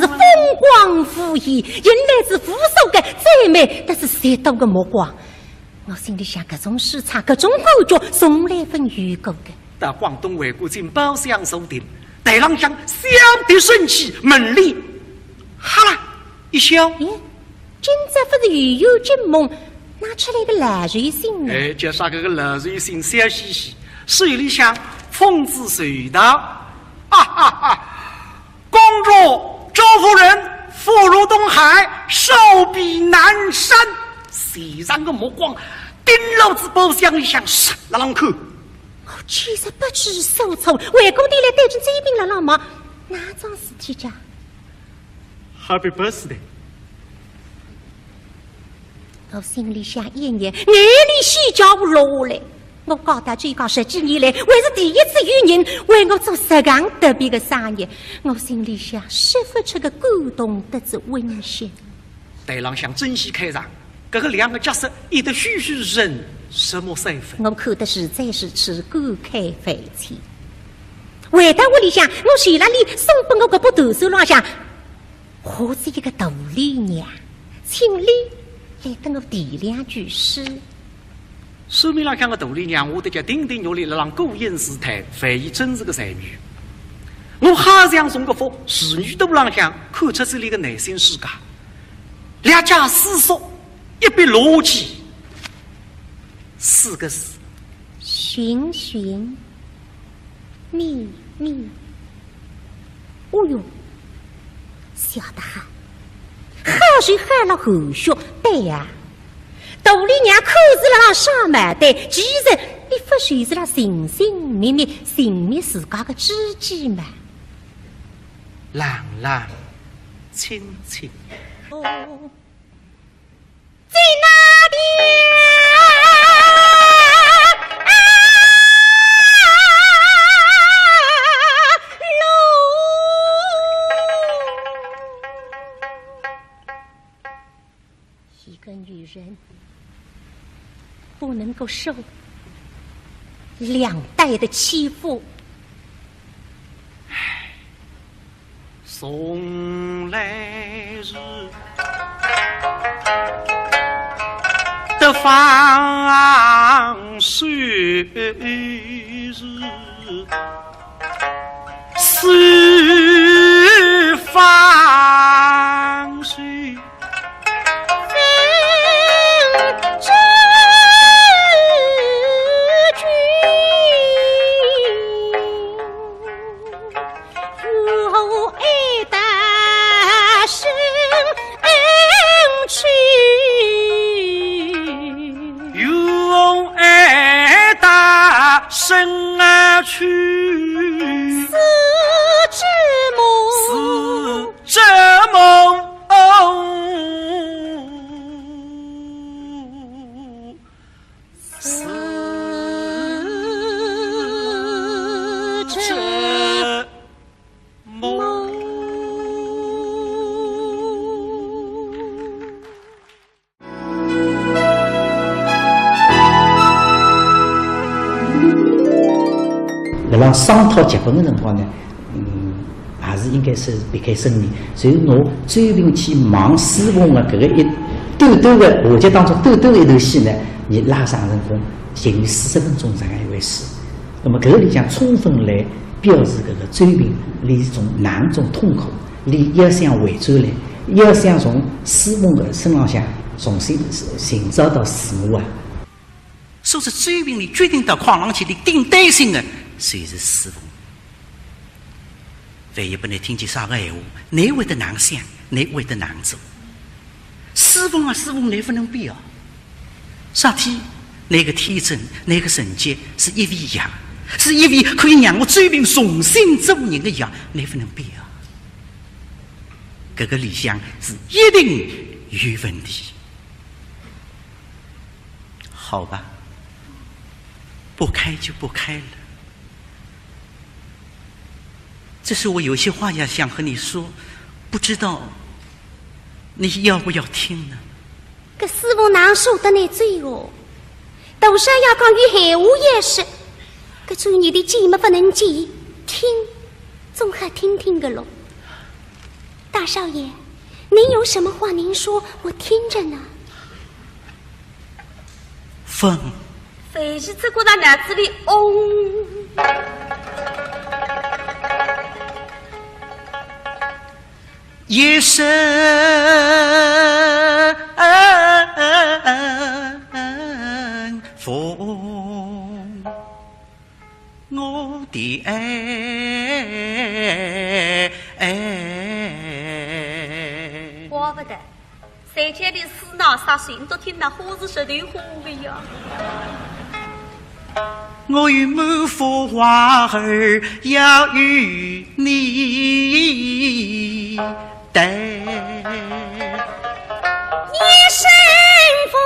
是风光无限，引来是无数个赞美，但是侪多个目光。我心里想，搿种书场，搿种感觉，从来朆有过个。到广东会馆进包厢坐定，台浪向小笛升起，门帘哈啦一响。咦，今朝勿是又有惊梦，哪出来个老寿星呢？哎，叫啥个个老寿星笑嘻嘻，手里向捧仔寿桃，哈哈哈！公主、周夫人福如东海，寿比南山。齐上个目光盯牢仔包厢里向，啥啦浪看。我简直不知所措，回过头来对准周斌辣浪望，哪桩事体介？ Happy birthday！我心里想一热，眼泪水就落下来。我嫁到周家十几年来，还是第一次有人为我做实梗特别的生意，我心里向说勿出个感动得子温馨。台浪向正戏开场，搿个两个角色演得栩栩如生，入木三分。我看得实在是感慨万千。回到屋里向，我手浪里送拨我搿把断扇浪向，画仔一个杜丽娘，请俚来跟我题两句诗。 扇面浪向个杜丽娘，我得叫亭亭玉立，勒浪过眼如黛，万一真是个才女。我好像从搿幅仕女图浪向看出仔俚个内心世界，略加思索，一笔落款，四个字：寻寻觅觅。 哦哟，笑得好，好是好了含蓄，对呀。杜丽娘看是勒浪耍毛蛋，其实俚勿就是勒寻寻觅觅，寻觅自家个知己嘛。冷冷清清。 一个女人不能够受两代的欺负。 从来是得放手是是放手。 这梦。辣辣商讨剧本个辰光呢，嗯，还是应该是避开生面。所以拿周平去望书房个搿个一短短个话剧当中短短个一段戏呢，伊拉长成功，近于四十分钟长个一回戏。那么搿个里向充分来表示搿个周平，伊是种哪种痛苦，伊要想回转来，要想从书房个身浪向重新寻找到自我啊。 所以周平伊决定到炕浪去，伊顶担心个就是书房。万一拨伊听见啥个闲话，伊会得哪想，伊会得哪做？书房啊，书房，伊勿能变啊。啥体？伊个天真，伊个纯洁，是一味药，是一味可以让我周平重新做人个药，伊勿能变啊。搿个里向是一定有问题。 好吧，不开就不开了。只是我有些话要想和你说，不知道你要不要听呢？搿书房哪舍得拿走哦？大少爷讲有闲话要说，搿种人的见么勿能见，听，总好听听个咯。大少爷，您有什么话您说，我听着呢。 风。飞机吹过到脑子里，嗡。一声风，我的爱。怪不得。 谁叫你死脑啥心都听那花是舌头花的呀？我有满腹话儿要与你谈。一声风，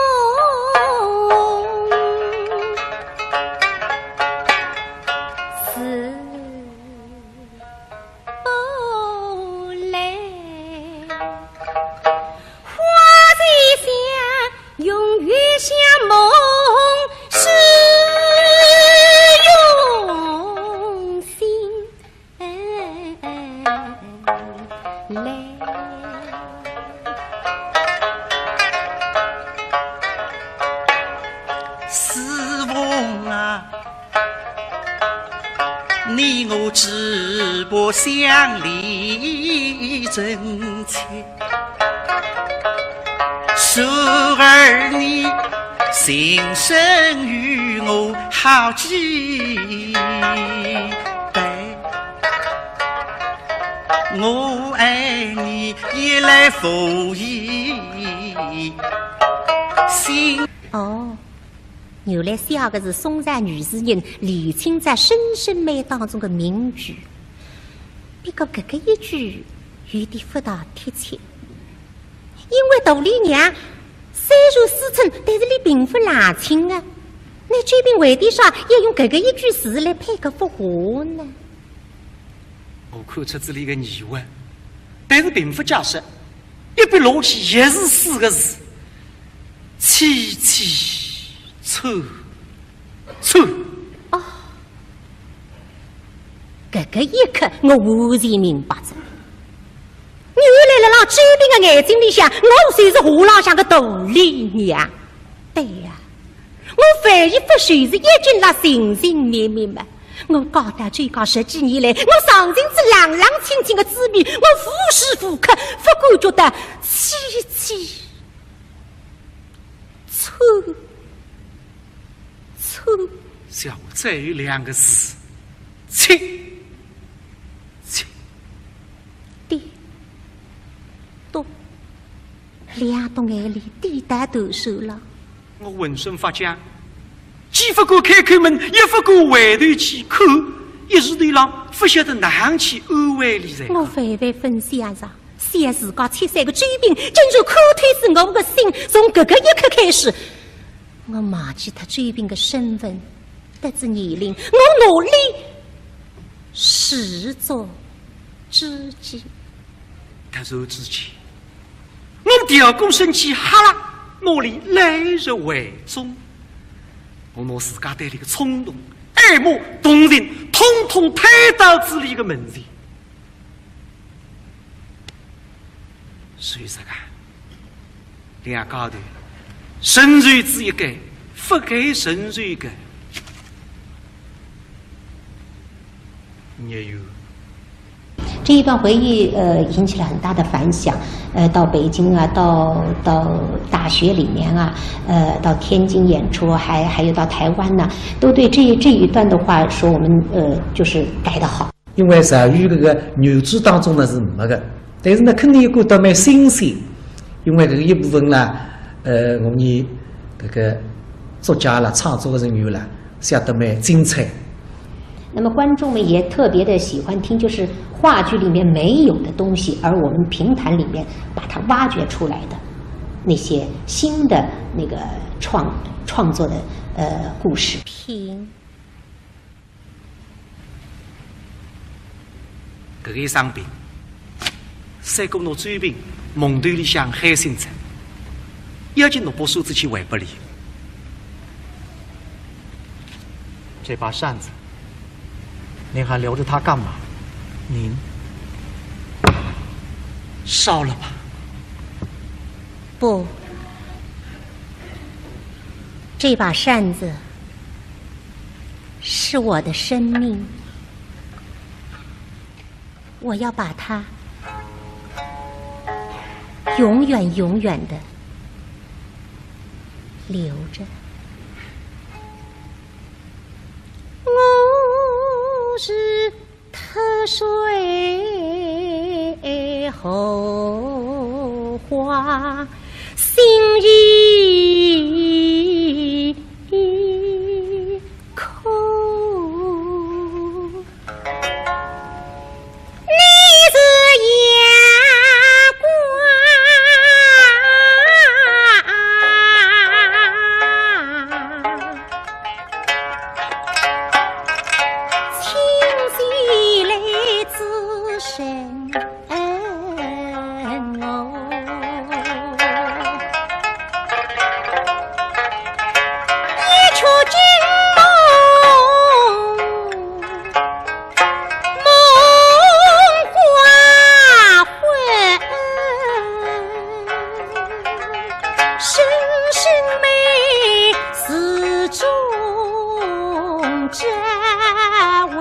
我只不想理真情，故而你心生与我好期待。我爱你夜来风雨心。哦，原来写个是宋朝女诗人李清照《声声慢》当中的名句。不过搿个一句有点勿大贴切，因为杜丽娘虽然思春，但是伊并勿冷清啊。那周斌为点啥要用搿个一句诗来配合复和呢？我看出仔伊个疑问，但是并勿解释，一笔落去也是四个字：凄凄惨。 错。哦，搿个一刻我完全明白哉。原来辣辣周斌个眼睛里向，我就是画浪向个杜丽娘。对呀，我万一勿就是一径辣寻寻觅觅嘛。我嫁到周家十几年来，我尝尽仔冷冷清清个滋味，我无时无刻勿感觉到凄凄 错，错。下下再有两个字，切，切。滴，笃，两道眼泪滴答答水了。我浑身发僵，既勿敢开口问，也勿敢回头去看，一时头浪勿晓得哪能去安慰伊才好。我万万勿想着， 想自家七岁个周斌，竟然看透仔我个心。从搿个一刻开始，我忘记脱周斌个身份，得仔年龄，我努力自作自己。突然之间，我调过身去，哈啦，我哩来入怀中。我拿自家对伊个冲动、爱慕、同情，统统推到仔伊个门前。 所以说啊，两家头，承受仔一个，勿该承受一个，也有。这一段回忆，呃，引起了很大的反响。呃，到北京啊，到到大学里面啊，呃，到天津演出，还还有到台湾呢，都对这这一段的话说，我们呃就是改得好。 因为赵玉搿个原著当中呢是没个，但是呢肯定有感到蛮新鲜，因为搿个一部分啦，呃，我们搿个作家啦、创作个人员啦，写得蛮精彩。那么观众们也特别的喜欢听，就是话剧里面没有的东西，而我们评弹里面把它挖掘出来的那些新的那个创创作的呃故事。评 搿个一生病，赛过拿周斌梦头里向喊醒仔，要紧拿把扇子去还拨伊。这把扇子，您还留着它干嘛？您烧了吧。不，这把扇子 是我的生命，我要把它永远永远的留着。我是 脱水荷花心已空。你是阳光。 声声慢，始终只为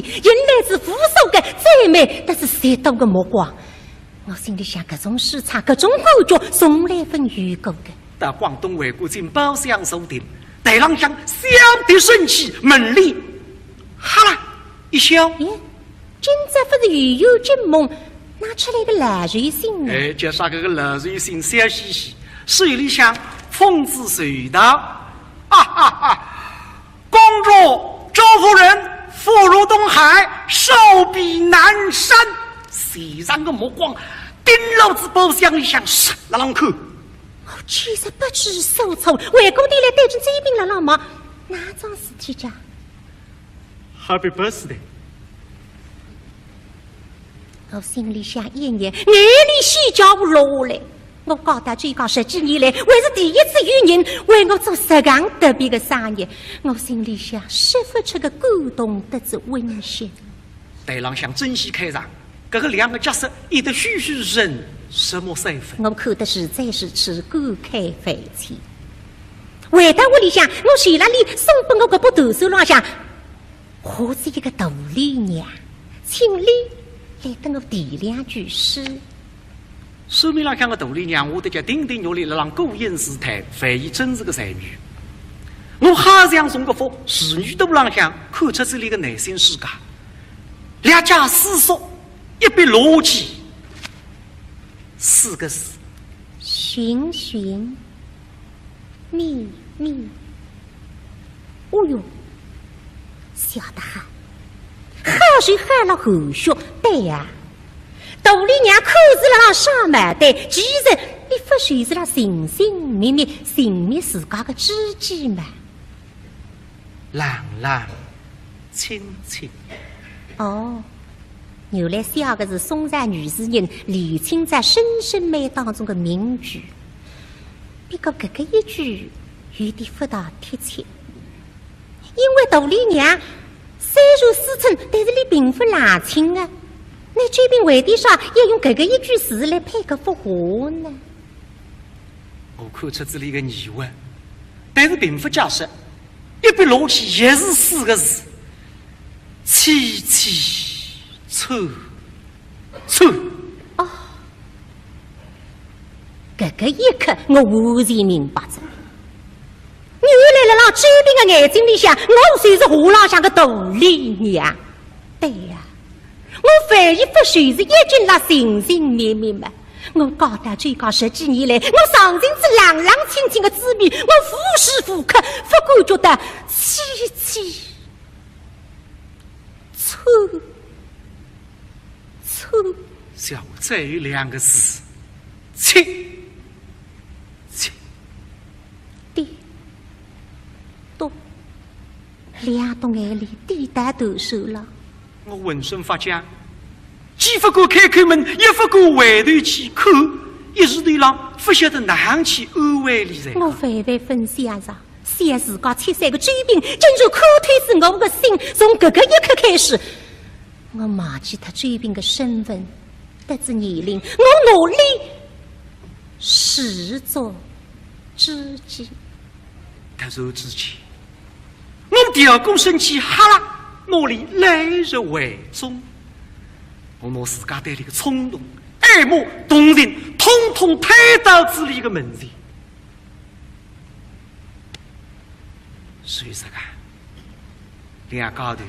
引来仔无数个赞美，但是侪多个目光。我心里想，搿种书场，搿种感觉，从来朆有过个。到广东会馆进包厢坐定，台浪向小的生气，门帘哈啦一笑。咦，今朝勿是又有惊梦，哪出来个老寿星呢？哎，叫啥个个老寿星笑嘻嘻，手里向风姿随道，哈哈哈！公主、周夫人，福如东海，寿比南山。齐上个目光盯牢仔包厢里向，是辣浪看。 我简直不知所措，回过头来对准周斌辣浪望，哪桩事体介？Happy birthday！我心里想一热，眼泪水叫我落下来。我讲到这个十几年来，还是第一次有人为我做实梗特别的生日，我心里想说不出个感动得子温馨。 台浪向正戏开场，搿个两个角色演得栩栩如生，什么三分？我看得实在是吃干开饭去。回到屋里向，我手浪里松拨我搿把断扇浪向，画仔一个大丽娘，请俚来搭我题两句诗。 扇面浪向个大丽娘，画得叫亭亭玉立，辣浪顾影自叹，万一真是个才女。我好像从搿幅仕女图浪向看出仔俚个内心世界。两家师叔，一笔落棋，四个字。寻寻 觅觅。哦哟，笑得好，好是好了后学，对呀。大丽娘看是辣浪耍毛蛋，其实俚勿就是辣寻寻觅觅，寻觅自家个知己嘛。冷冷清清。哦， 原来写个是宋朝女诗人李清照《声声慢》当中的名句，不过搿个一句有点勿大贴切，因为大丽娘虽然思春，但是俚并勿冷清啊。那周斌为点啥要用搿个一句诗来配搿幅画呢？ 我看出仔俚个疑问，但是并勿解释，一笔落棋也是四个字，凄凄惨惨。哦，搿个一刻我完全明白哉。原来辣浪周斌个眼睛里向，我就是画浪向个大丽娘。对呀， 我万一勿就是一径辣寻寻觅觅嘛？我讲到这个十几年来，我尝尽仔冷冷清清的滋味，我无时无刻勿感觉到凄凄惨惨。小再有两个字，凄凄。 滴笃，两滴眼泪滴到头上了。我浑身发僵，既勿敢开口问，也勿敢回头去看，一时头浪勿晓得哪能去安慰俚才好。我万万勿想着，想自家七岁个周斌，竟然看透仔我个心，从搿个一刻开始， 我忘记脱周斌个身份，得知年龄，我努力自作自己。突然之间，我调过身去，哈啦，拿俚拦入怀中。我拿自家对俚个冲动、爱慕、同情，统统推到仔俚个门前。 谁说个？两家头，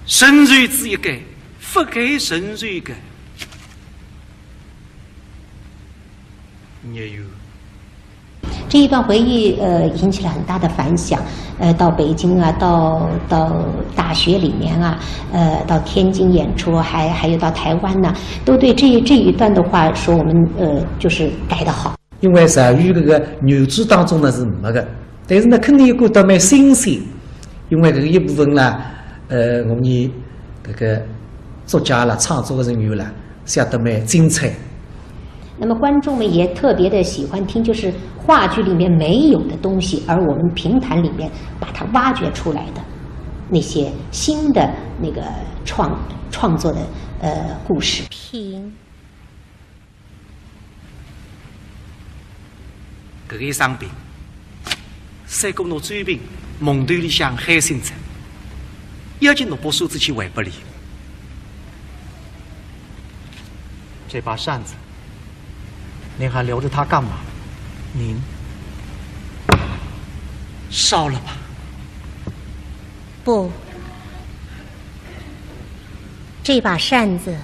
承受只一个，勿该承受个。也有。这一段回忆，呃，引起了很大的反响。呃，到北京啊，到，到大学里面啊，呃，到天津演出，还，还有到台湾呢，都对这，这一段的话说我们，呃，就是改得好。 因为赵瑜搿个原著当中呢是没个，但是呢肯定有感到蛮新鲜，因为搿个一部分啦，呃，我们搿个作家啦、创作个人员啦，写得蛮精彩。那么观众们也特别地喜欢听，就是话剧里面没有的东西，而我们评弹里面把它挖掘出来的那些新的那个创，创作的，呃，故事。评 搿个一生病，赛过拿周斌梦头里向喊醒哉，要紧拿把扇子去还拨俚。这把扇子，您还留着它干嘛？您烧了吧。不，这把扇子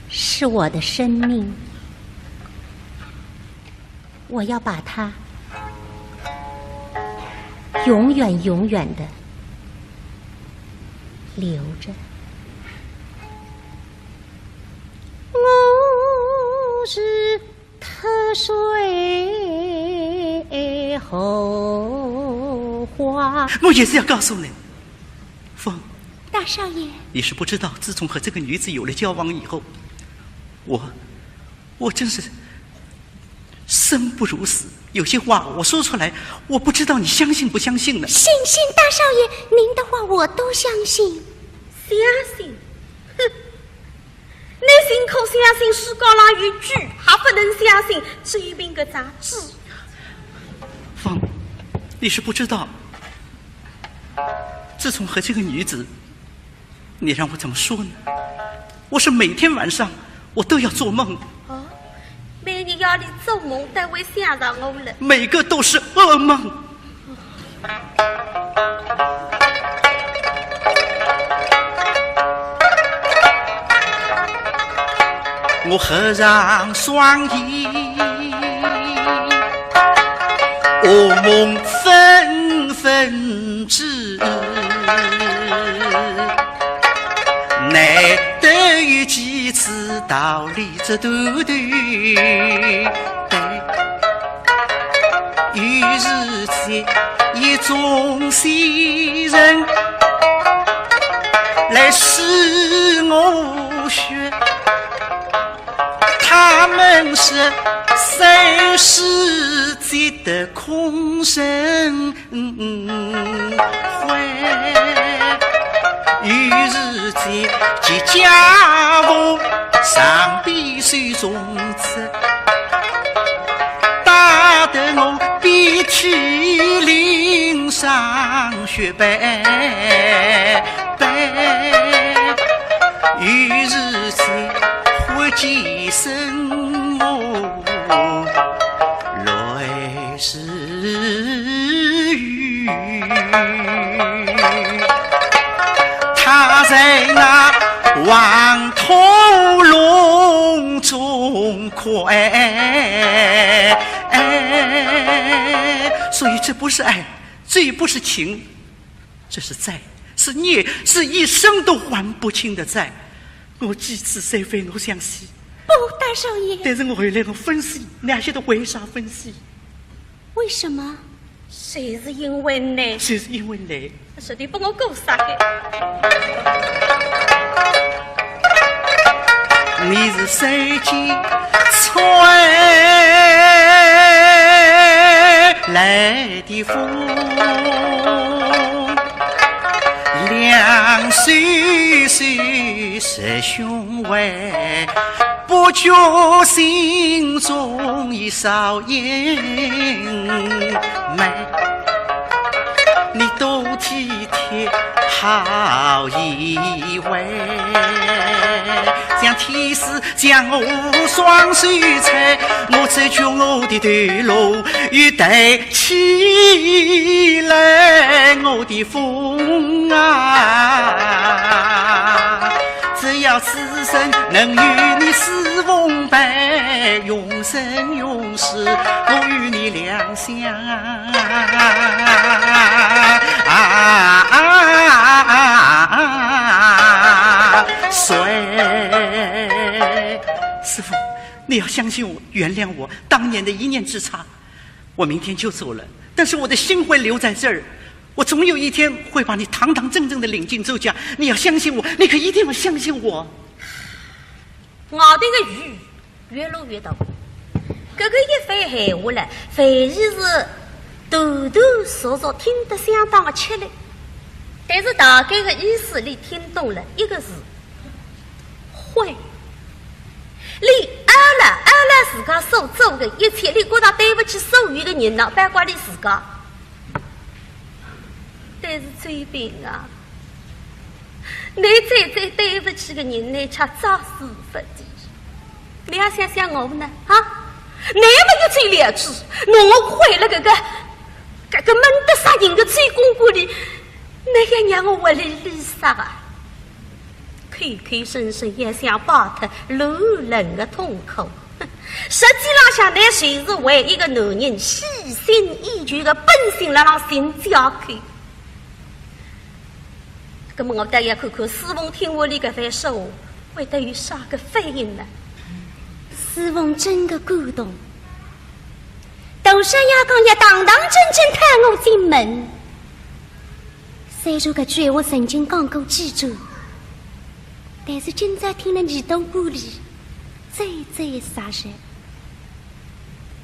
是我的生命，我要把它永远永远的留着。我是 脱水后花。我也是要告诉你，凤。大少爷。你是不知道，自从和这个女子有了交往以后，我，我真是生不如死。有些话我说出来，我不知道你相信不相信呢。信，信，大少爷，您的话我都相信。相信？哼！ 你宁可相信世界上有鬼，还不能相信周平搿张纸。凤，你是不知道，自从和这个女子，你让我怎么说呢？我是每天晚上我都要做梦。哦，每日夜里做梦都会想着我了。每个都是噩梦。 我合上双眼，噩梦纷纷至，难得有几次逃离这段对白。 于是这一众仙人来试我穴，他们说三世皆得空生 嗯，会。于是这结跏趺，上边手中指，打得我遍体鳞伤血斑斑。于是这忽见身我乱 是雨，他在那黄土隆中哭，哎，哎，所以这不是爱，这也不是情，这是债，是孽，是一生都还不清的债。我几次再会，我想死。不，大少爷。但是我后来我分析，你还晓得为啥分析？ 为什么？就是因为你。就是因为你。是你把我过杀的。你是三更吹来的风，两袖袖湿胸围， 不觉心中已少阴霾。你多体贴好依偎，像天使将我双手搀，我只觉我的头颅又抬起来，我的风啊！ 只要此生能与你私逢伴，永生永世我与你两相随。师父，你要相信我，原谅我当年的一念之差。 我明天就走了，但是我的心会留在这儿，我总有一天会把你堂堂正正的领进周家。你要相信我，你可一定要相信我。外头的雨越落越大，搿个一番闲话了，万一是断断续续，听得相当的吃力。但是大概的意思，你听懂了，一个字， 悔。你懊恼，懊恼自家所做的一切，你觉得对不起所有的人呢，包括你自家。但是周平啊，你最最对不起的人，你却招之不理。你要想想我呢，啊？你没有这良知，拿我毁了搿个人个嘴公馆里，那样让我活哩哩啥啊？口口声声也想摆脱乱伦个痛苦，实际浪向呢，就是为一个男人喜新厌旧个本性辣浪寻借口。那么我倒要看看世峰听我俚搿番说话，会得有啥个反应呢？世峰真个感动。 大少爷刚也堂堂正正喊我进门。虽然搿句闲话曾经讲过几转，但是今朝听了耳朵管里，最最扎实。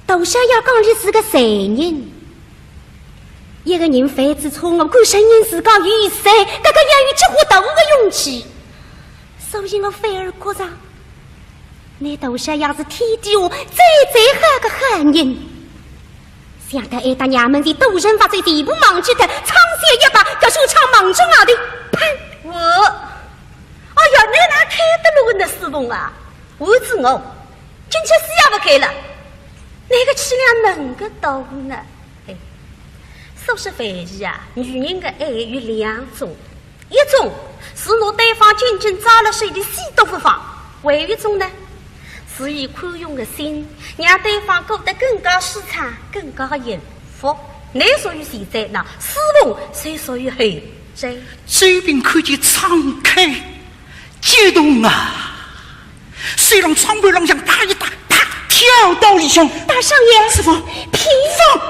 大少爷讲俚是个罪人，一个人犯仔错误，敢承认自家有罪，搿个要有几化大个勇气。所以我反而觉着 倷大少爷是天底下最最好个好人。想到哀搭娘们是大人发罪，全部忘记脱，唱小一把，叫说唱忙着外头，砰！我，哎呀，倷哪开得落个呢，世峰啊？我知我，进去死也勿开了，倷个气量能个大呢？哎，说是范姨啊，女人个爱有两种， 一种是拿对方紧紧抓辣手里死都勿放，还有一种呢，是以宽容个心，让对方过得更加舒畅，更加幸福。倷属于前者，那世峰就属于后者。周平看见窗开，激动啊，手浪窗板浪向拍一打，啪，跳到里向。大少爷，世峰，皮放。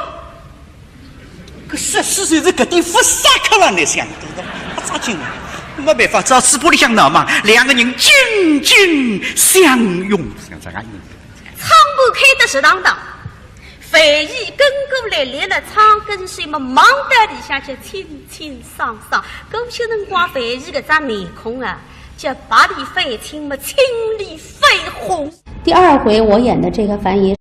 搿说书就是搿点勿煞客了，倷想，对勿对？勿扎劲啊，没办法，只好嘴巴里向闹猛，两个人紧紧相拥，像这样一样。窗户开得直当当，范姨跟过来，立了窗跟首么，望到里向去清清爽爽。搿歇辰光，范姨搿张面孔啊，叫白里翻青么，青里翻红。第二回我演的这个樊姨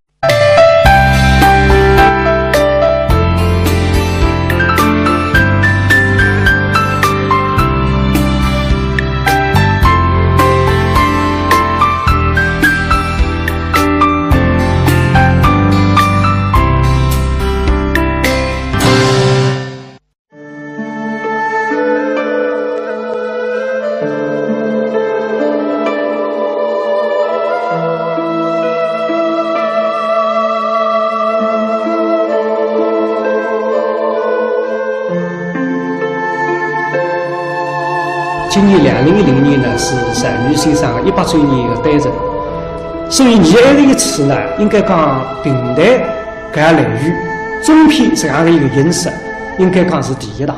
今年两零一零年呢，是单于先生的一百周年的诞辰，所以伲埃个一次呢，应该讲评弹 搿个类型，中篇实际上是一个形式，应该讲是第一档。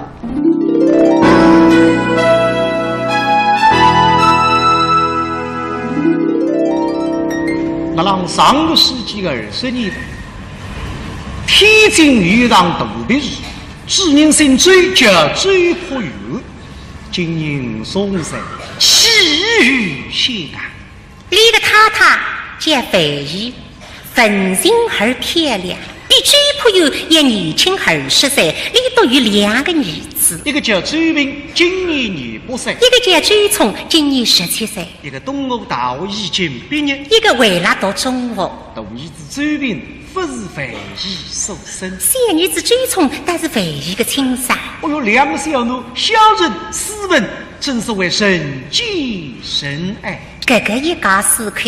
辣浪上个世纪个二十年代，天津有一场大别墅，主人姓周，叫周朴园，今年五十五岁，起于香港。 俚个太太叫范姨，文静而漂亮，比周朴园也年轻二十岁，俚笃有两个儿子。一个叫周平，今年廿八岁。一个叫周聪，今年十七岁。一个东吴大学已经毕业。一个还辣读中学。大儿子周平 勿是范姨所生。小儿子周聪倒是范姨个亲生。哦哟，两个小囡，孝顺斯文，真所谓人见人爱。搿个一家四口，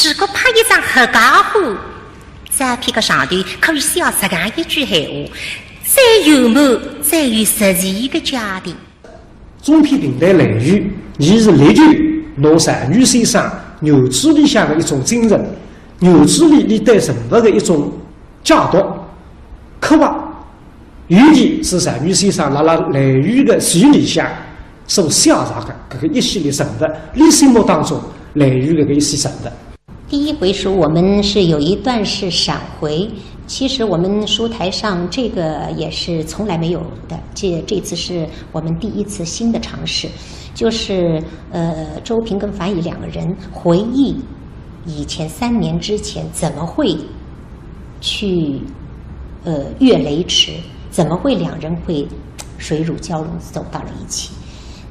如果拍一张合家欢，照片个上头可以写实梗一句闲话：再圆满，再有实际个家庭。 中篇评弹《类遇》，伲是力求拿单于先生原著里向的一种精神，原著里俚对人物的一种解读、刻画，尤其是单于先生辣辣《类遇》的序里向所写着的搿个一系列人物，俚心目当中《类遇》搿个一些人物。 第一回书我们是有一段是闪回，其实我们书台上这个也是从来没有的，这，这次是我们第一次新的尝试，就是，呃，周平跟樊姨两个人回忆以前三年之前怎么会去，呃，越雷池，怎么会两人会水乳交融走到了一起。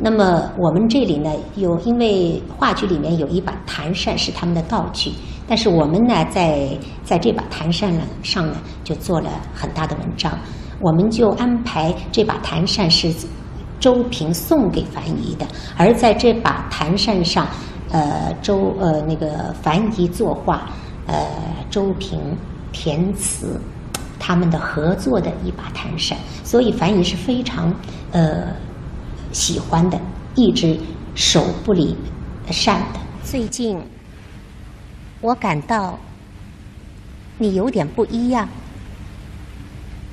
那么我们这里呢，有，因为话剧里面有一把弹扇是他们的道具，但是我们呢，在，在这把弹扇呢，上呢，就做了很大的文章。我们就安排这把弹扇是周平送给樊姨的，而在这把弹扇上，呃，周呃那个樊姨作画，呃，周平填词，他们的合作的一把弹扇，所以樊姨是非常呃喜欢的，一直手不离扇的。最近我感到你有点不一样，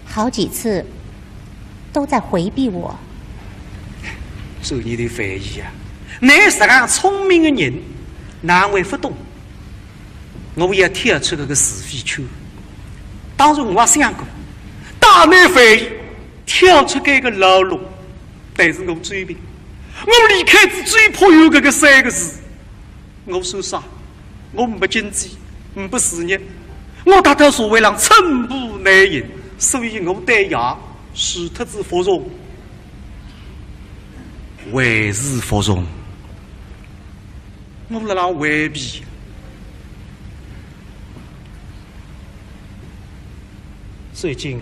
好几次都在回避我。做你的翻译啊，你实梗聪明的人，难为不懂。我也跳出这个是非圈，当然我也想过，大难翻译跳出这个牢笼，但是我追兵，我离开仔最怕有这个三个字。 我说啥？我没经济，没事业，我搭到社会上寸步难行，所以我对伢除脱仔服从，还是服从。我辣辣回避。最近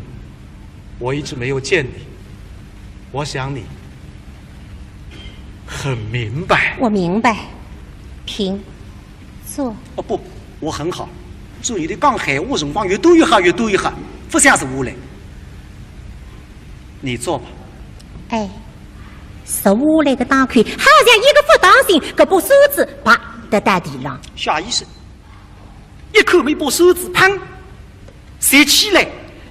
我一直没有见你，我想你。 很明白。我明白。平，坐。哦，不，我很好。注意的讲闲话辰光越多越好，越多越好，不想坐下来。你坐吧。哎，坐下来个当口，好像一个不当心，搿把扇子啪跌到地浪。下意识，一看么把扇子砰，拾起来，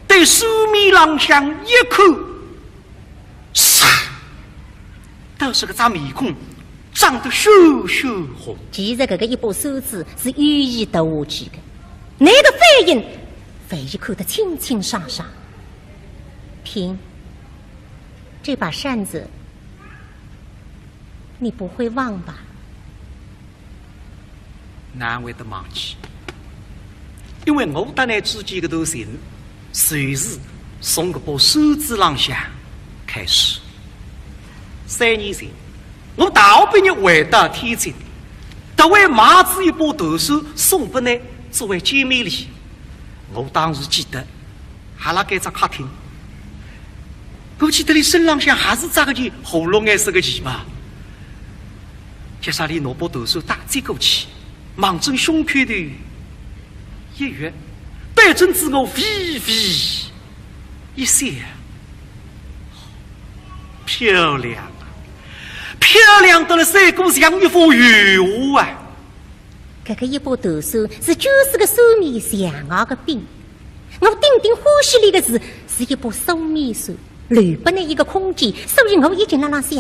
对扇面浪向一看， 唰，倒是搿张面孔涨得血血红。其实搿个一把扇子是有意跌下去的，侬个反应，樊姨看得清清爽爽。平，这把扇子，你不会忘吧？ 难为得忘记，因为我搭侬之间搿段情，就是从搿把扇子浪向开始。三年前，我大学毕业回到天津，特为买仔一把弹扇送拨侬作为见面礼。我当时记得， 还辣该只客厅。我记得侬身浪向还是着个件火绿颜色个旗袍。接下来拿把弹扇搭接过去，望准胸口头一越，对准仔我微微一笑。漂亮啊，漂亮得了，赛过像一幅油画啊！ 搿个一把弹扇是九十个扇面象牙个柄，我顶顶欢喜里个是，是一把双面扇，留拨侬一个空间，所以我一径辣辣想，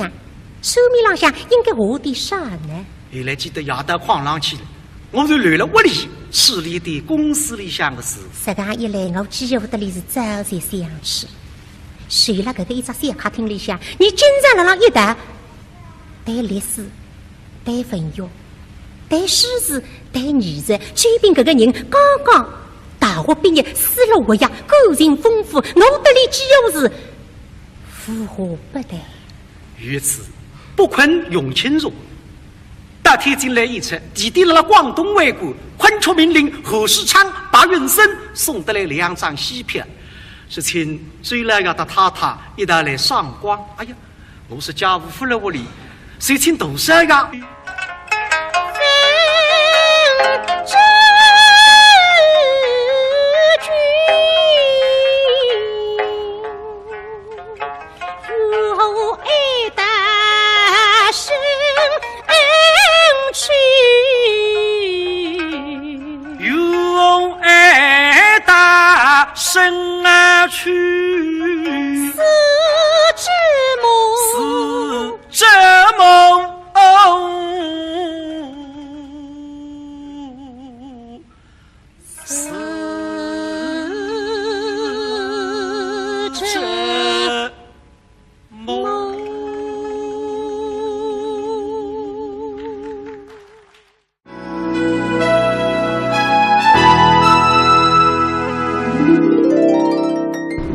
扇面浪向应该画点啥呢？后来记得夜到炕浪去了，我就留辣屋里处理点公司里向个事。实梗一来，我几乎得里是朝夕相处。就辣搿个一只小客厅里向，侬经常辣辣一道谈历史， 谈文学，谈诗词，谈艺术，周平搿个人刚刚大学毕业，书路活跃，感情丰富，我搭俚几乎是无话不谈。于此，不困用清茶。到天津来演出，地点辣辣广东会馆，昆曲名伶何世昌、白云生送得来两张戏票，是请周老爷搭太太一道来赏光。哎呀， 我是家务勿来屋里，谁请多少呀？有爱大声啊去。 这么哦，是这么。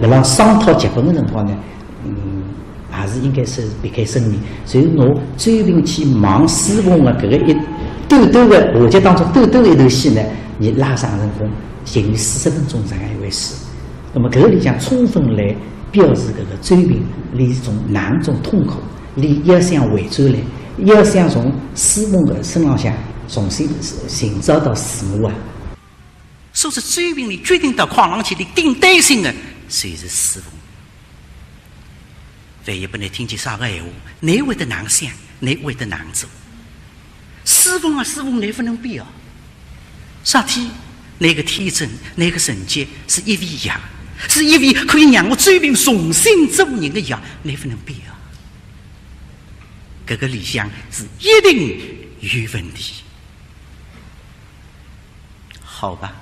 辣浪商讨剧本个辰光呢，嗯，还是应该是避开生面，所以拿周平去望书房个搿个一短短个话剧当中短短个一段戏呢，伊拉长成功，近于四十分钟这样一回事。那么搿个里向充分来表示搿个周平俚是种囊中痛苦，俚要想回转来，要想从师父个身浪向重新寻找到自我啊。所以周平俚决定到矿浪去，俚顶担心个就是师父。万一拨俚听见啥个闲话，俚会得哪想，俚会得哪做？ 师父啊，师父，倷勿能变啊。啥体？倷个天真，倷个纯洁，是一味药，是一味可以让我周平重新做人个药，倷勿能变啊。搿个里向是一定有问题。好吧，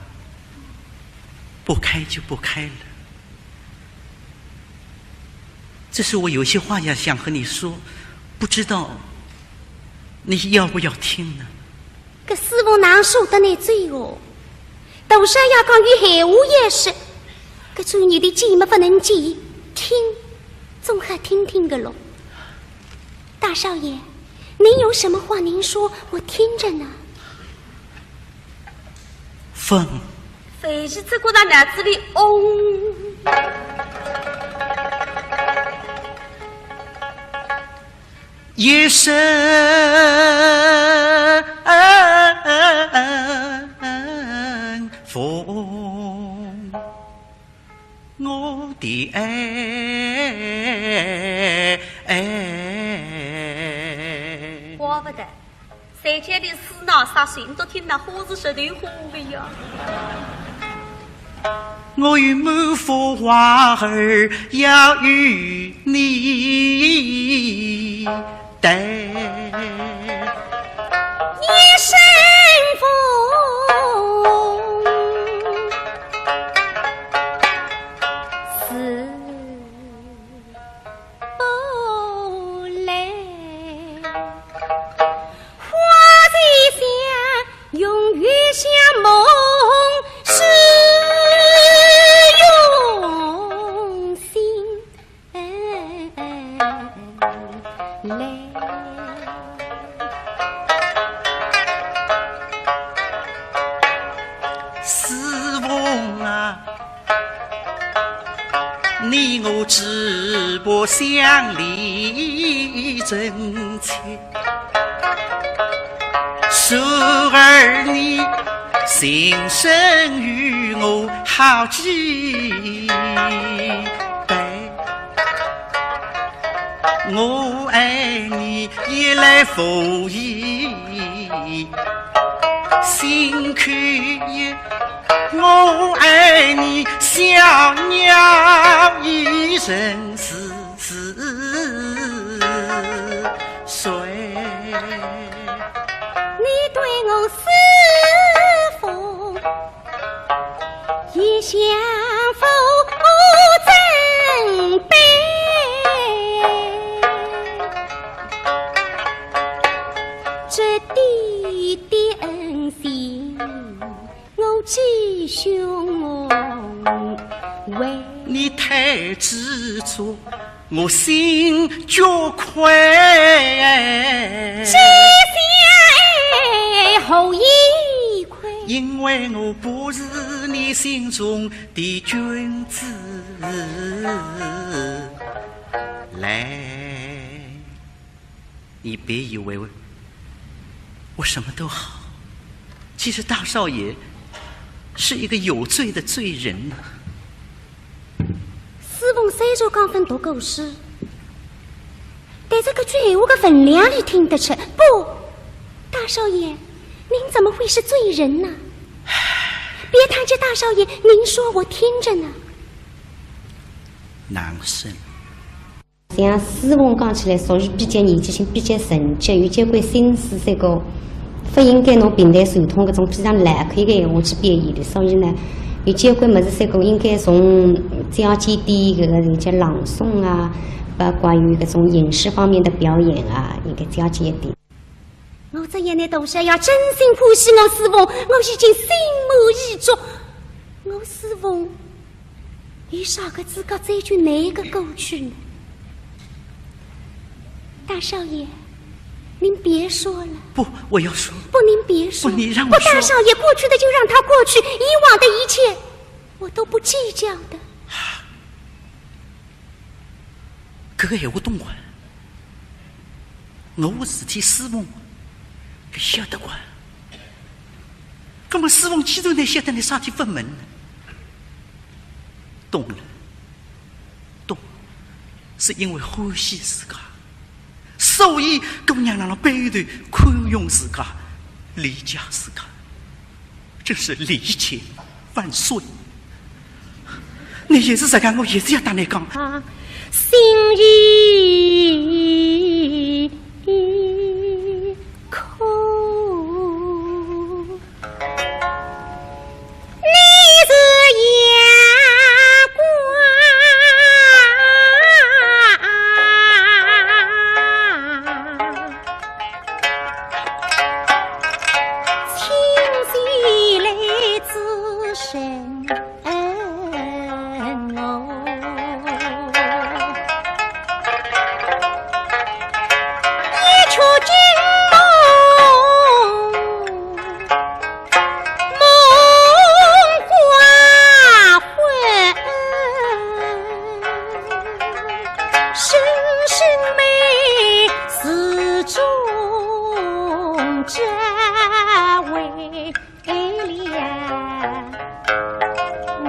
不开就不开了。 只是我有些话要想和你说，不知道你要不要听呢？搿师父哪舍得倷走哦？大少爷讲有闲话要说，搿种人的见么勿能见，听，总好听听个咯。大少爷，您有什么话您说，我听着呢。 风。飞机只顾到脑子里嗡。一声风，我的爱。怪不得。 谁叫你死闹啥事，你都听到花是舌头花的呀。我有满腹话儿要与你谈。一声风，似 不来。花虽香，永远像梦，是用心来。 师父啊，你我只不相离真切，时而你情深与我好几杯。 我爱你也来无意，心口一，我爱你小鸟依人是是谁？你对我是否 一向无争辩，这滴滴恩情，我只胸怀。你太执着， 我心觉愧。这些何以愧？因为我不是你心中的君子。来，你别以为我，我什么都好，其实大少爷是一个有罪的罪人呐。 师父虽然讲朆读过书，但是搿句闲话个分量里听得出。不，大少爷，您怎么会是罪人呢？别谈及大少爷，您说我听着呢。难生。像师父讲起来，属于比较年纪轻、比较成熟，有交关心思，这个 勿应该拿评弹传统搿种非常老口个闲话去表现的。所以呢，有交关物事，三哥应该从最低点搿个叫朗诵啊，包括于搿种影视方面的表演啊，应该最低一点。我只要拿大少爷真心欢喜我师父，我已经心满意足。我师父 有啥个资格追究那个过去呢？大少爷，您别说了。不，我要说。不，您别说。不，你让我说。不，大少爷，过去的就让它过去，以往的一切，我都不计较的。搿个闲话懂啊？我个事体师傅晓得个。葛末师傅既然倷晓得，倷啥体勿问呢？懂了，懂，是因为欢喜自家，所以姑娘辣辣背后头宽容自家，理解自家。 真是理解万岁。倷也是实梗，我也是要搭倷讲。啊，心已苦。你是阳光。 清洗来之神哦，一曲惊梦梦花魂。 声声妹始终只为了我。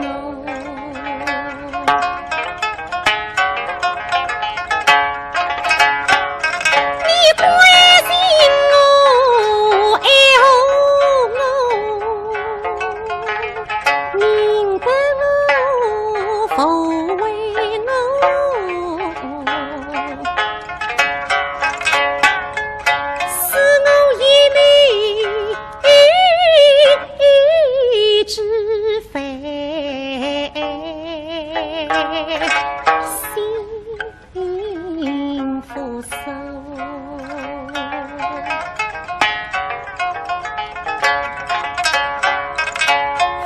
你关心我，爱护我， 明白我，抚慰我，使我一命之非心。 幸福寿。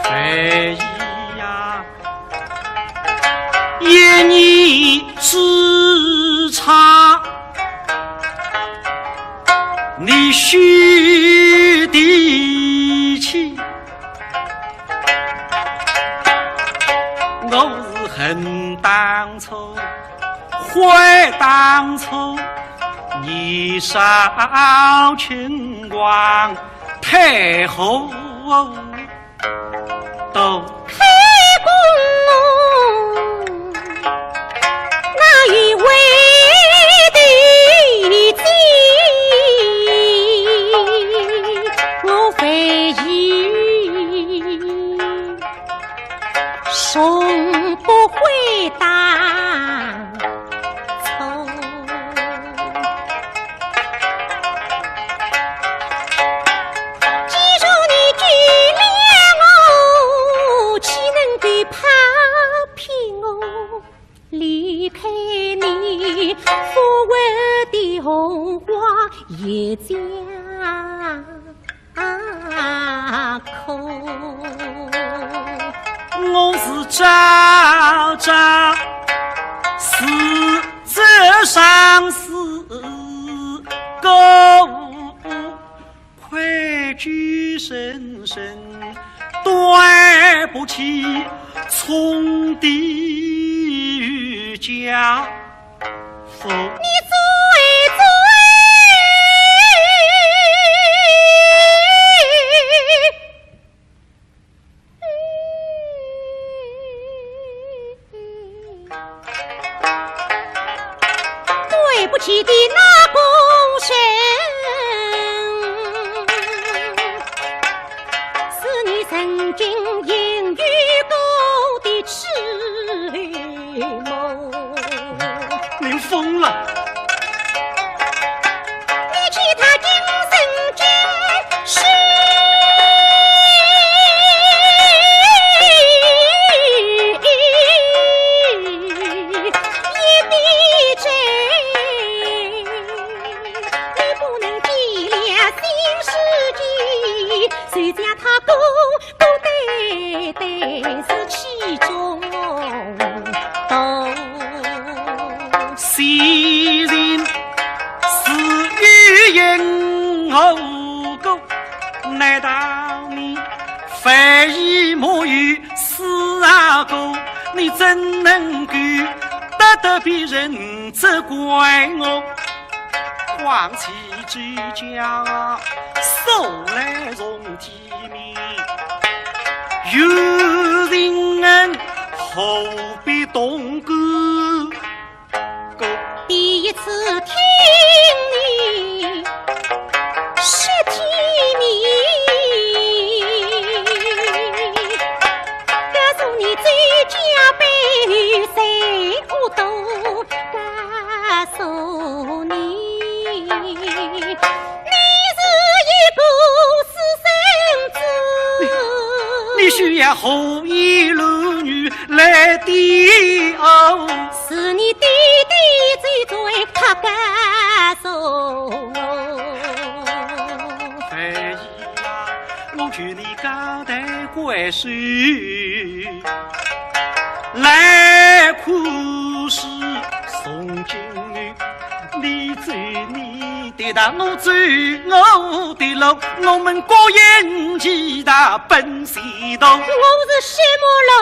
非议呀，一念之差，你休提起。我是恨当初 悔当初，年少轻狂，太后都开弓，哪有回头箭？我非议，从不悔当 错。既然你救了我，岂能够抛弃我，离开你，复活的红花也将 啊，苦。我是朝朝思这相思，故愧疚深深，对不起，从的家。 你最最对不起的那个人，是你曾经言语过的痴 梦。您疯了！你其他今生今世也必真，你不能计量新世纪，谁叫他孤孤单单是其中 道。虽然是有因无果，难道你非也没有死啊过？你怎能够得得别人责怪我，况且这家素来从体面，有情人何必动肝？第一次听你说体面，告诉你这家背后谁我都告诉你，你是一个私生子。你，你需要何以乱语来抵哦？是你爹爹最最他告诉我。哎呀，我劝你交代关系，来可是从今日，你走你的道，我走我的路，我们各行其道奔前途。我是什么路？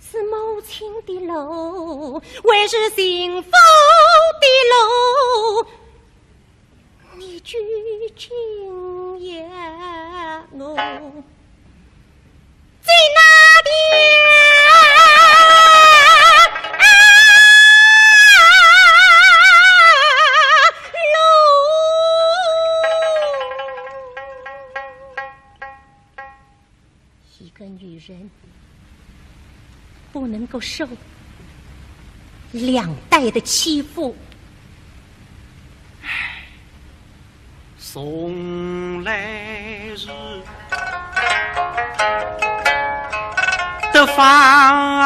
是母亲的路，还是幸福的路？你究竟要我走哪条路？一个女人不能够受两代的欺负。从来是得放